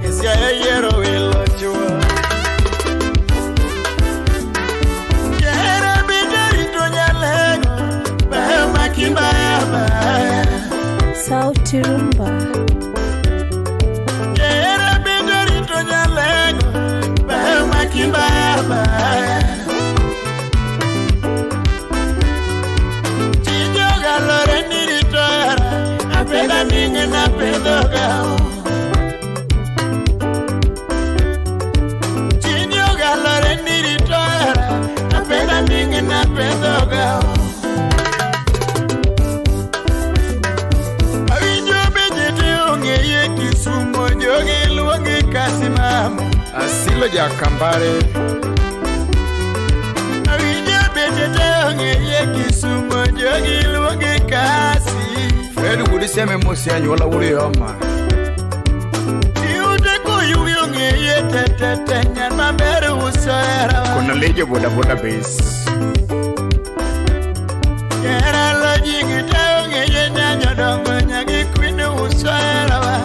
Isiaya yiero wilo chuo. Jahera bende rito nyalego. Bayo makibaya baya. Sauti Rumba. Jahera bende rito nyalego. Bayo makibaya baya. Chijoga lore ni rito hera. Apedha minge na pedho gao. Chijoga lore ni rito hera. Apedha minge na pedho gao. Awinjo bejete ong'eye Kisumo jogi luongi kasimamo. Asilo jakambare. Awinjo bejete ong'eye Kisumo jogi luongi kasi. Fred wuod Seme mosi anyuola wuod Yoma. Iute koyugi ong'eye tetete nyar maber uso hera. Kona lejo boda boda base. Jahera lojing te ong'eye nya jodongo nyagi kwin uso herawa.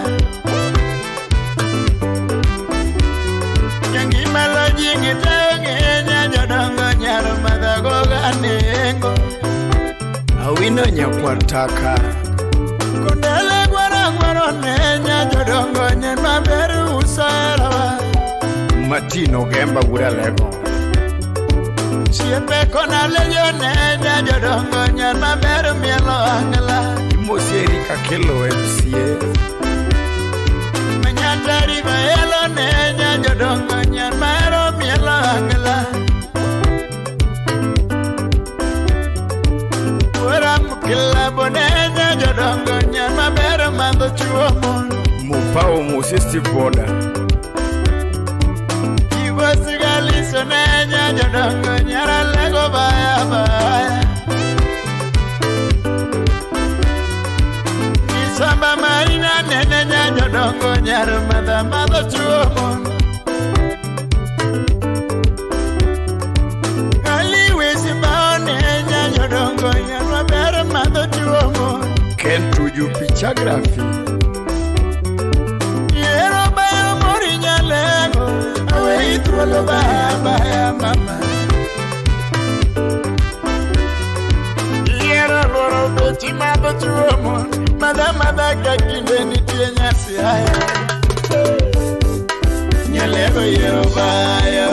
Jangima lojing te ong'eye nya jodongo nyar madhago ganengo. Awino nyakwar taka. Kondele gwaro gwaro ne nya jodongo nyar maber uso herawa. Martin Ogemba wuod Alego. Siepe kona lejo ne nya jodongo nyar maber mielo angla. Imosi Erika Kelo MCA. Manyatari baelo ne nya jodongo nyar mahero mielo angla. Wuora mukila bone nya jodongo nyar maber madho chuo mon. Mupao Mosi Steve Boda. Ibosigaliso ne nya jodongo nyar alego baya baya. Misamba marina nene nya jodongo nyar madha madho chuo mon. Ali wesi baone nya jodongo nyar maber madho chuo mon. Ken Tuju Pichagraphy. Yiero bayo mori nyalego, aweyi thuolo baya baya mama. Yiero luoro bechi madho chuo mon, madha madha ka kinde nitie nyasi haya. Nyalego yiero bayo,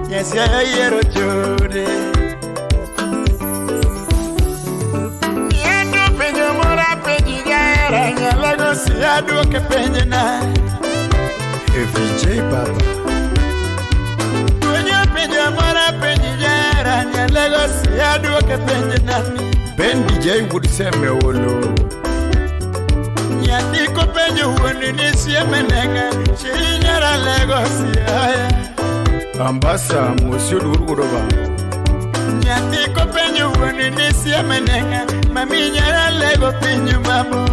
nyasi haya yiero chode. Yendo penjo moro apenji jahera, nyalego siya duoke penjna. FJ Baba. Penjo penjo moro apenji jahera, nyalego siya duoke penjna. Ben DJ wuod Seme Olo. Nyathi kopenjo wuon ni sieme neng'a, chi nyara lego siaya. Ambasa Mosi Oduor wuod Obambo. Nyathi kopenjo wuon ni sieme neng'a, mami nyara lego piny mabor.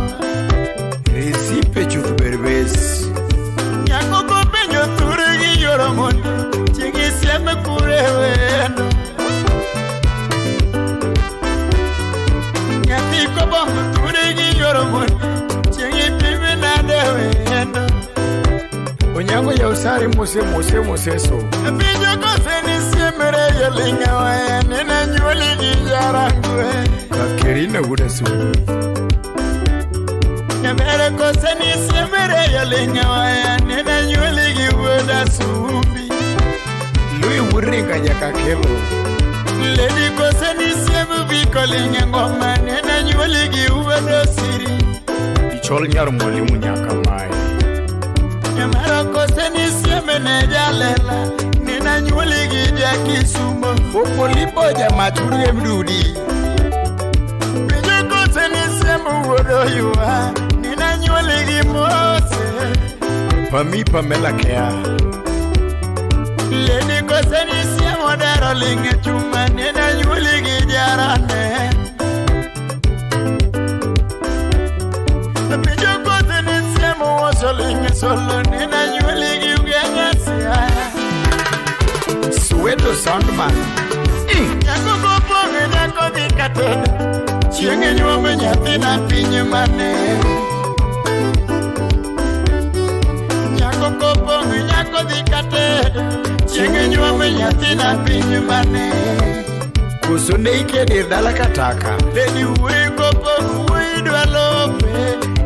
Resipe chuth berbes. Nyako kopenjo thurgi yoro mondo, chieng' isieme kure wendo. Nyathi kobombo thurgi yoro mondo, chieng' ipime nade wendo. Onyango yaw sare mose mose moseso. Penjo kose ni siemre yoling'a waya, nene nyuoli gi jarangwe. Kakerina wuod Asumbi. Nyamere kose ni siemre yoling'a waya, nene nyuoli gi wuod Asumbi. Lui wuod Ringa nyaka Kelo. Lady kose ni siemu bikoling'e ngoma, nene nyuoli gi wuod Osiri. Ichol nyar mwalimu nyaka mae. Nyamaro kose ni sieme ne jalela, nene nyuoli gi jakisumo. Popolipo jamach wuod Mdudi. Penjo kose ni siemu wuod Oywa, nene nyuoli gi Mose. Pami Pamela Kea. Lady kose ni siemo dero ling'e chuma, nene nyuoli gi jarane. Penjo kose ni siemo woso ling'e solo, nene nyuoli gi ugenya siaya. Soweto Soundman. Nyako kopong'e nyako dhi katedo, chieng' nyuome nyathina piny mane. Nyako kopong'e nyako dhi katedo, chieng' nyuome nyathina piny mane. Koso ne ike dir dala kataka. Lady wuoyi kopong' wuoyi dwa lope,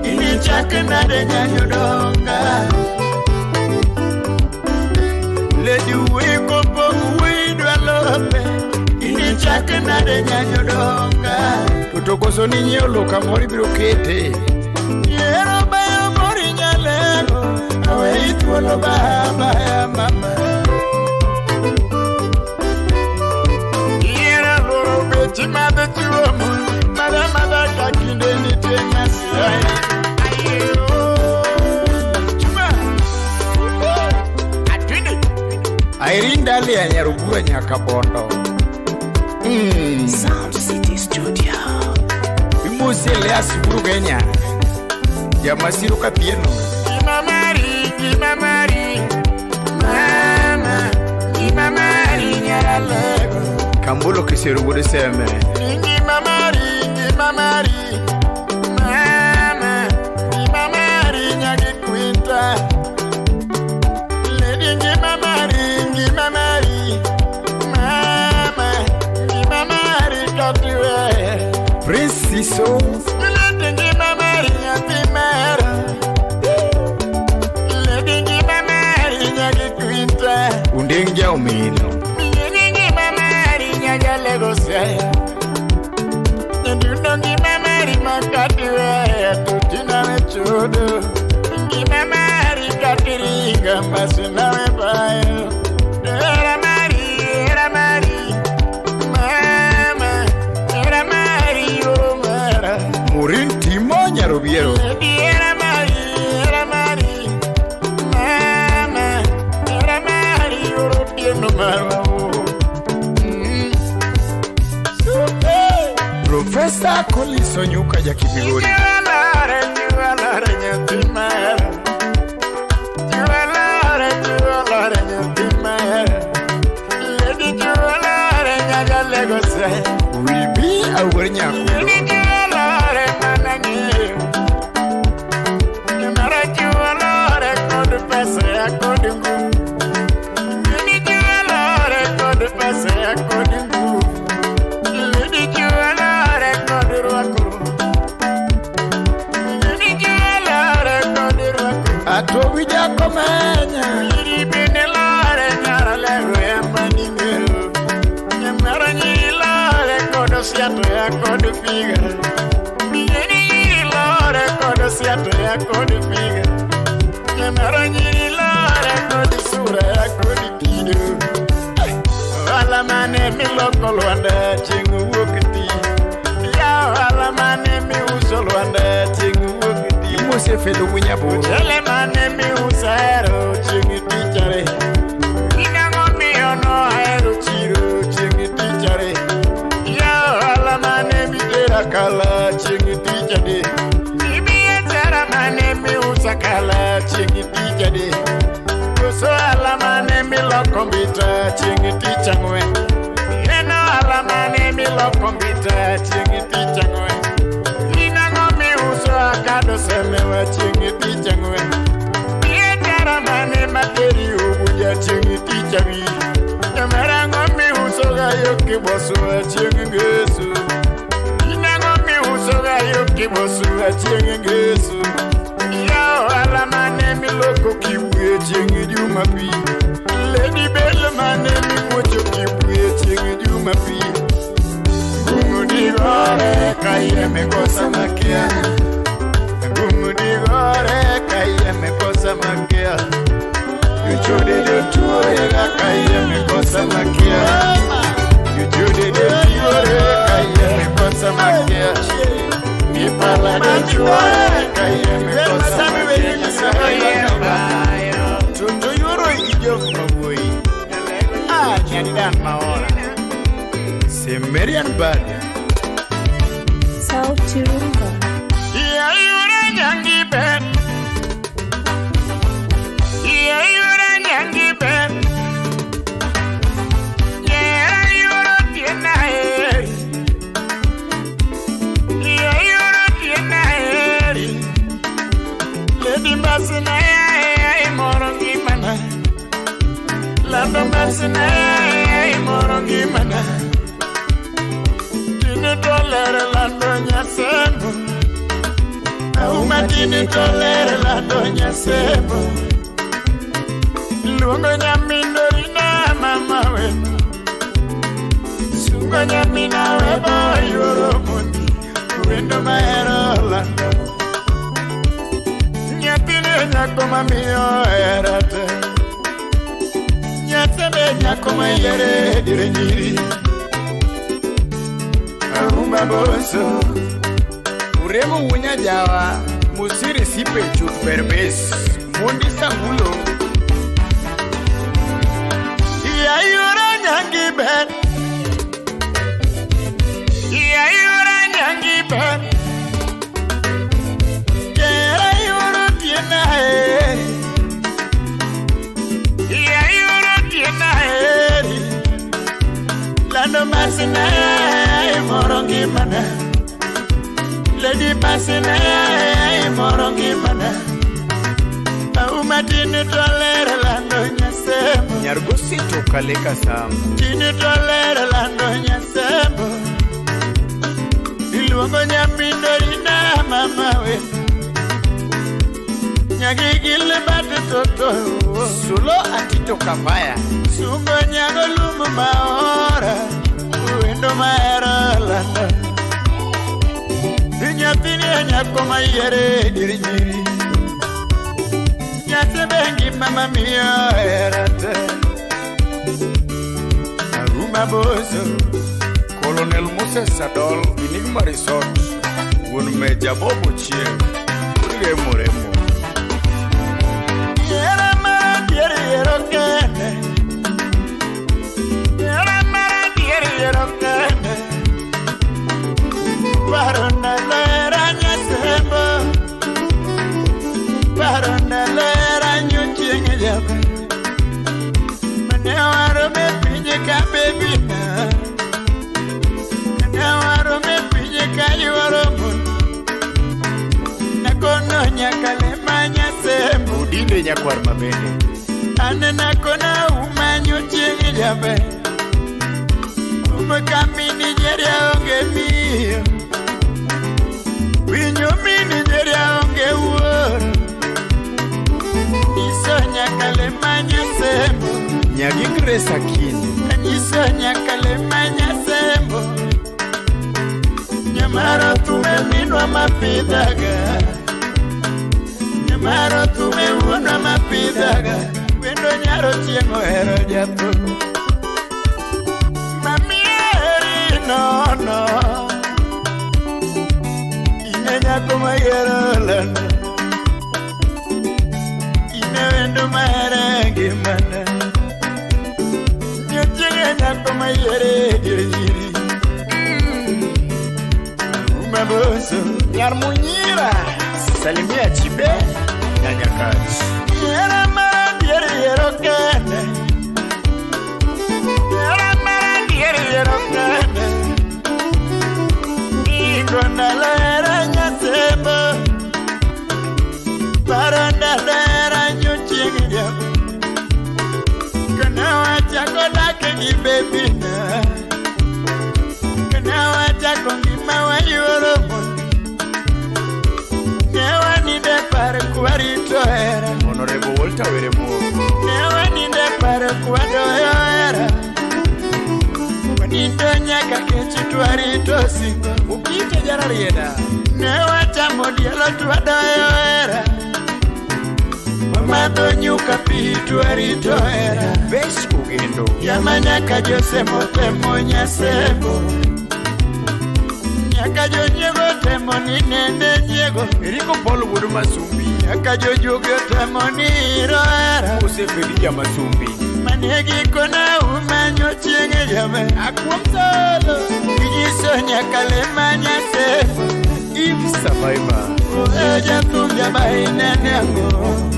inichak nade nyanyodonga. Lady wuoyi kopong' wuoyi dwa lope, inichak nade nyanyodonga. To koso ni nyiewo lo kamoro ibiro kete. Yiero bayo mori nyalego, aweyi thuolo baya baya mama. Yiero luoro bechi madho chuo mon, madha madha ka kinde nitie nyasi haya. Chuma. Atwini. Irene Dalia Nyarugura nyaka Bondo. Sound City Studio. Imosi Elias Buru Kenya. Jamasiro Kathieno. Gima mari, gima mari, mama, gima mari nyaralego. Kambolo Kisero wuod Seme. Ngima mari, ngima mari, mama, ngima mari nyagi kwinta. Lady ngima mari, ngima mari, mama, ngima mari katiwe. Prince Siso. Lady ngima mari nyathi mera. Lady ngima mari nyagi kwinta. Undeng Jaomino. Lady ngima mari nyajalego se. Ndundo ngima mari makatiwe tutina we chudo. Ngima mari katiringa masina we bayo. Era mari, mama, era mari, oh mara. Murin Timo Nyarobiero. Era mari, mama, era mari, oh tieno mara. Professor Collins Onyuka Jakibigori. Will be our Nyakudo. Atowi jakomenya. Imose Felo Wunyaboro. Chele mane miusero chieng' tichare. Inang'o miyo nohero chiro chieng' tichare. Ya ohala mane mitero kala chieng' tichade. Biashara mane miuso kala chieng' tichade. Koso ohala mane miloko mbita chieng' tich ang'wen. En ohala mane miloko mbita chieng' tich ang'wen. Inang'o miuso akado semewa chieng' tich ang'wen. Biashara mane materi Ubuja chieng' tich abich. Nyamera ang'o miuso ga yo Kiboswa chieng' ngeso. Inang'o miuso ga yo Kiboswa chieng' ngeso. Ya ohala mane miloko Kibuye chieng' Jumapil. Lady Bell mane mimuocho Kibuye chieng' Jumapil. Gumudigore kaiye kosa makia. Gumudigore kaiye kosa makia. Yuchode jotuore kaiye kosa makia. Yuchode jotuore kaiye kosa makia. Mipala jotuore kaiye kosa makia. Tundu yoro ijof mawuoyi. Ah, nyani maora. Semerian Bad. Sauti Rumba. Iyayura nyangi ben. Iyayura nyangi ben. Iyayura tiena eri. Iyayura tiena eri. Lady Mbasina ya moro ngimana. Lando Mbasina ya moro ngimana. Tini tolere lando nyasemo. Auma tini tolere lando nyasemo. Luongo nyamindo rina mama we. Sungo nyamina we boyoro mondi. Wendo mahero lando. Nyathine nyako mamiyo herate. Nyathine nyako mayiere dire nyiri. Auma boso. Uremo wunya jawa. Musiri sipe chut berbes. Mondi sangulo. Iyayura nyangi ben. Iyayura nyangi ben. Kera yuru tiena eri. Iyayura tiena eri. Wendo masina imoro ngimana. Lady masina imoro ngimana. Auma tini tolere lando nyasembo. Nyargosito Kaleka Sam. Tini tolere lando nyasembo. Iluongo nyamindo ina mama we. Nyagigile bate toto. Sulo Atito Kavaya. Sungo nyago lumu maora. Wendo mahero lando. Nyathini e nyako mayiere dir nyiri. Nyathi be ngima mamiyo hera te. Aruma boso. Colonel Moses Adol, Enigma Resort. Wuon Meja Bobo Chieng. Remo remo. Yiero mar adier yiero kende. Yiero mar adier yiero kende. Paro ndalo hera nyasembo. Paro ndalo hera nyochieng' jaber. Mane warome pinje ka bebina. Mane warome pinje ka yuoro mon. Nakono nyaka lema nyasembo. Odinde nyakwar mabende. Anena kona umanyo chieng' jaber. Uma kami Nigeria onge miyo. Winyo mi Nigeria onge wuoro. Nyiso nyaka lema nyasembo. Nyagi Grace Akinyi. Nyiso nyaka lema nyasembo. Nyamaro tume minwa mapidhaga. Nyamaro tume wuonwa mapidhaga. Wendo nyaro chieng' ohero jathum. Mami eri nono. Ine nyako mayiero lando. Ine wendo mahero e ngimana. Nyochieng' e nyako mayiere dier nyiri. Uma boso. Nyar Munyira. Salimia Chibe. Nyanyakach. Yiero mar adier yiero kende. Yiero mar adier yiero kende. Ingo ndalo hera nyasembo. Paro ndalo hera nyochieng' jaber. Kana wachako dak gi bebina. Kana wachako ngima wayuoro mon. Ne waninde par kwarito hera. Honorable Walter Weremo. Ne waninde par kwadoyo hera. Wanindo nyaka kech twarito singo. Ukite Jararieda. Ne wachamo dielo twadoyo hera. Wamadho nyuka pi twarito hera. Besh Ugendo. Jama nyaka josemo temo nyasembo. Nyaka jonyiego temo ni nende nyiego. Eriko Paul Wuod Masumbi. Nyaka jojuogi temo ni iro hera. Joseph Elija Masumbi. Mane gikona umanyo chieng' jaber. Akuom solo. Inyiso nyaka lema nyasembo. Eve Survivor. E jathum jabai nene ang'o.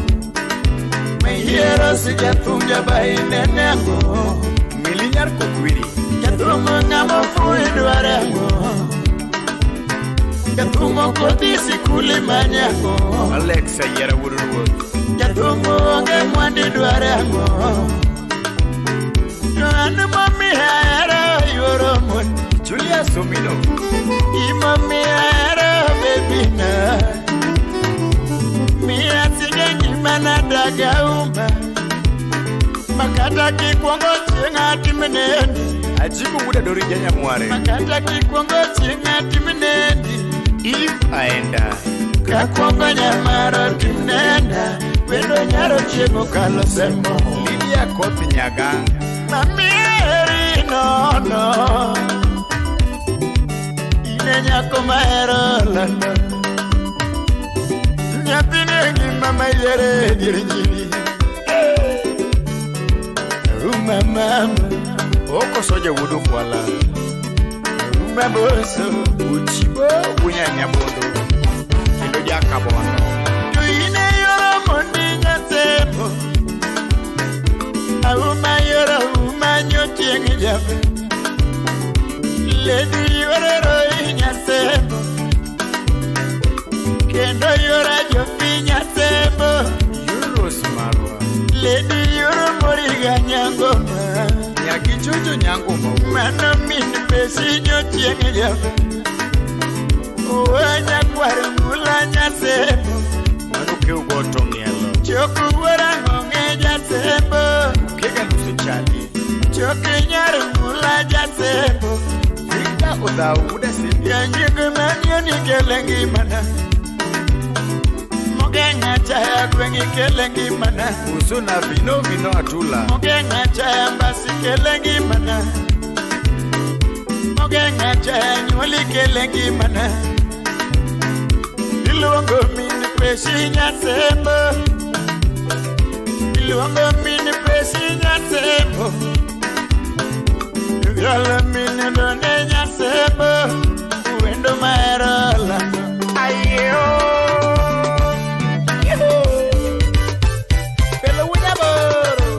Mayiero si jathum jabai nene ang'o. Mili nyar Kokwiri. Jathum ng'ama ofuwo dware ang'o. Jathum ok odhi sikul imanye ang'o. Alex Ayiera Wuod Ruoth. Jathum onge mwandu dware ang'o. To an momiyo ahero yuoro mon. Julius Omino. Gimomiyo ahero bebina. Miya sige ngimana dag auma. Makata kikwongo chieng' atimnendi. Ajibu Wuod Adori Janyamware. Makata kikwongo chieng' atimnendi. Eve Aenda. Kakwongo nyamaro timnenda. Wendo nyaro chieng' okalo sembo. Lydia Koth Nyaga. Mami eri nono. Ine nyako mahero lando. Nyathini e ngima mayiere dier nyiri. Uma mama, Oko Soja Wuod Okwala. uma boso. Uchibo Wunya Nyabondo. Kendo Jakabondo. To ine yoro mondi nyasembo. Auma yoro umanyo chieng' jaber. Lady yuoro roi nyasembo. Kendo yuora jopi nyasembo. Euros marwa. Lady yuoro moriga nyangoma. Nyagichocho nyangoma. Mano min pesi nyochieng' jabe. Owa nyakwar mula nyasembo. Mano keu go to ng'ielo. Chok wuora ng'ong'e jasembo. Kega nusu chali. Chok nyar mula jasembo. Victor Odhaw wuod Asembi. Janyig manyoni kele ngimana. Mogeng'a chaya gweng' ikele ngimana. Usuna vino vino atula. Mogeng'a chaya mbasi kele ngimana. Mogeng'a chaya nyuoli kele ngimana. Iluongo min pesi nyasembo. Iluongo min pesi nyasembo. Idhialo min done nyasembo. Wendo mahero lando. Ayo. Pelo wunyaboro.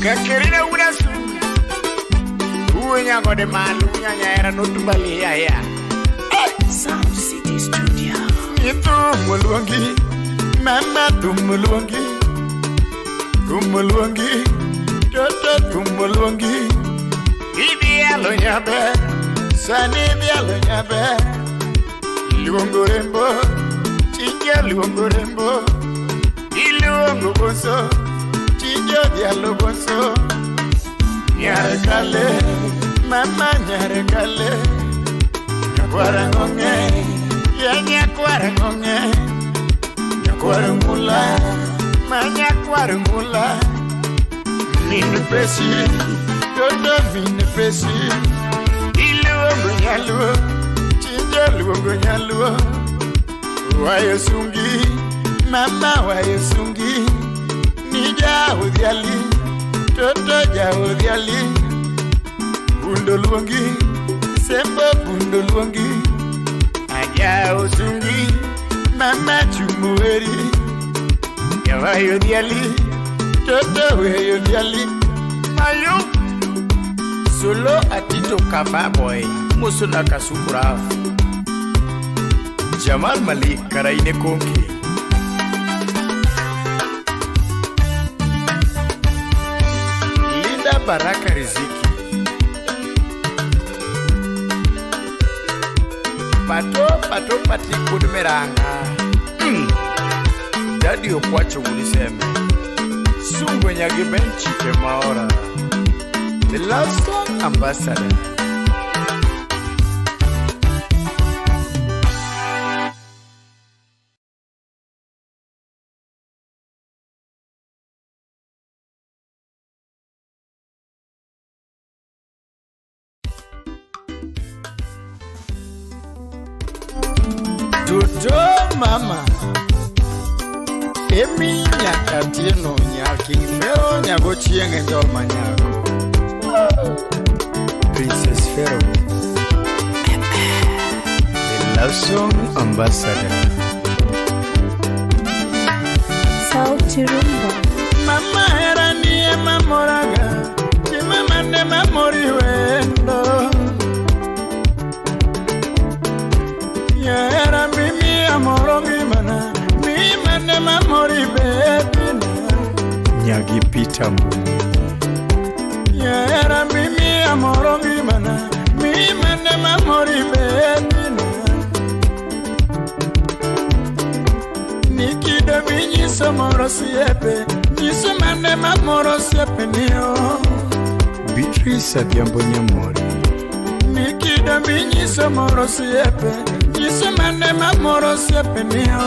Kakerina wuda sungi. Uwe nyagode malo unyanya era notumbali ya ya. Sound City Studio. Thum oluongi, mama thum oluongi, thum oluongi, toto thum oluongi. Idhialo nyaber, sani idhialo nyaber. Iluongo rembo, tije luongo rembo. Iluongo boso, tije odhialo boso. Nyar kale, mama nyar kale. Nyakwara ng'ong'e, ya nyakwara ng'ong'e. Nyakwara ng'ula, ma nyakwara ng'ula. Min pesi, toto min pesi. Iluongo nyaluo, tije luongo nyaluo. Wayo sungi, mama wayo sungi. Ni jaodhiali, toto jaodhiali. Bundo luongi, sembo bundo luongi. Aja osungi, mama chumueri. Yawayo dhiali, toto weyo dhiali. Mayo. Solo atito kava boy. Musuna kasukuraf. Jamal Malik Karaine Konki. Linda Baraka Riziki. Pato pato pati kudmeranga. Daddy okwacho wuliseme. Sungwe nyagi benchi ke maora. The Love Song Ambassador. Toto mama. Emi nyaka tieno nyaki Fero nyago chieng' e njol manyako. Princess Pharaoh. The Love Song Ambassador. Sauti Rumba. Mama era ni ema moraga, chima mane mamori wendo. Ya era mimi amoro ngimana, mi mane mamori bebina. Nyagi Peter Mbumi. Ya era mimi amoro ngimana, mi mane mamori bebina. Nikido minyiso moro siepe, nyiso mane mamoro siepe niyo. Beatrice Adhiambo Nyamori. Nikido minyiso moro siepe, nyiso mane mamoro siepe niyo.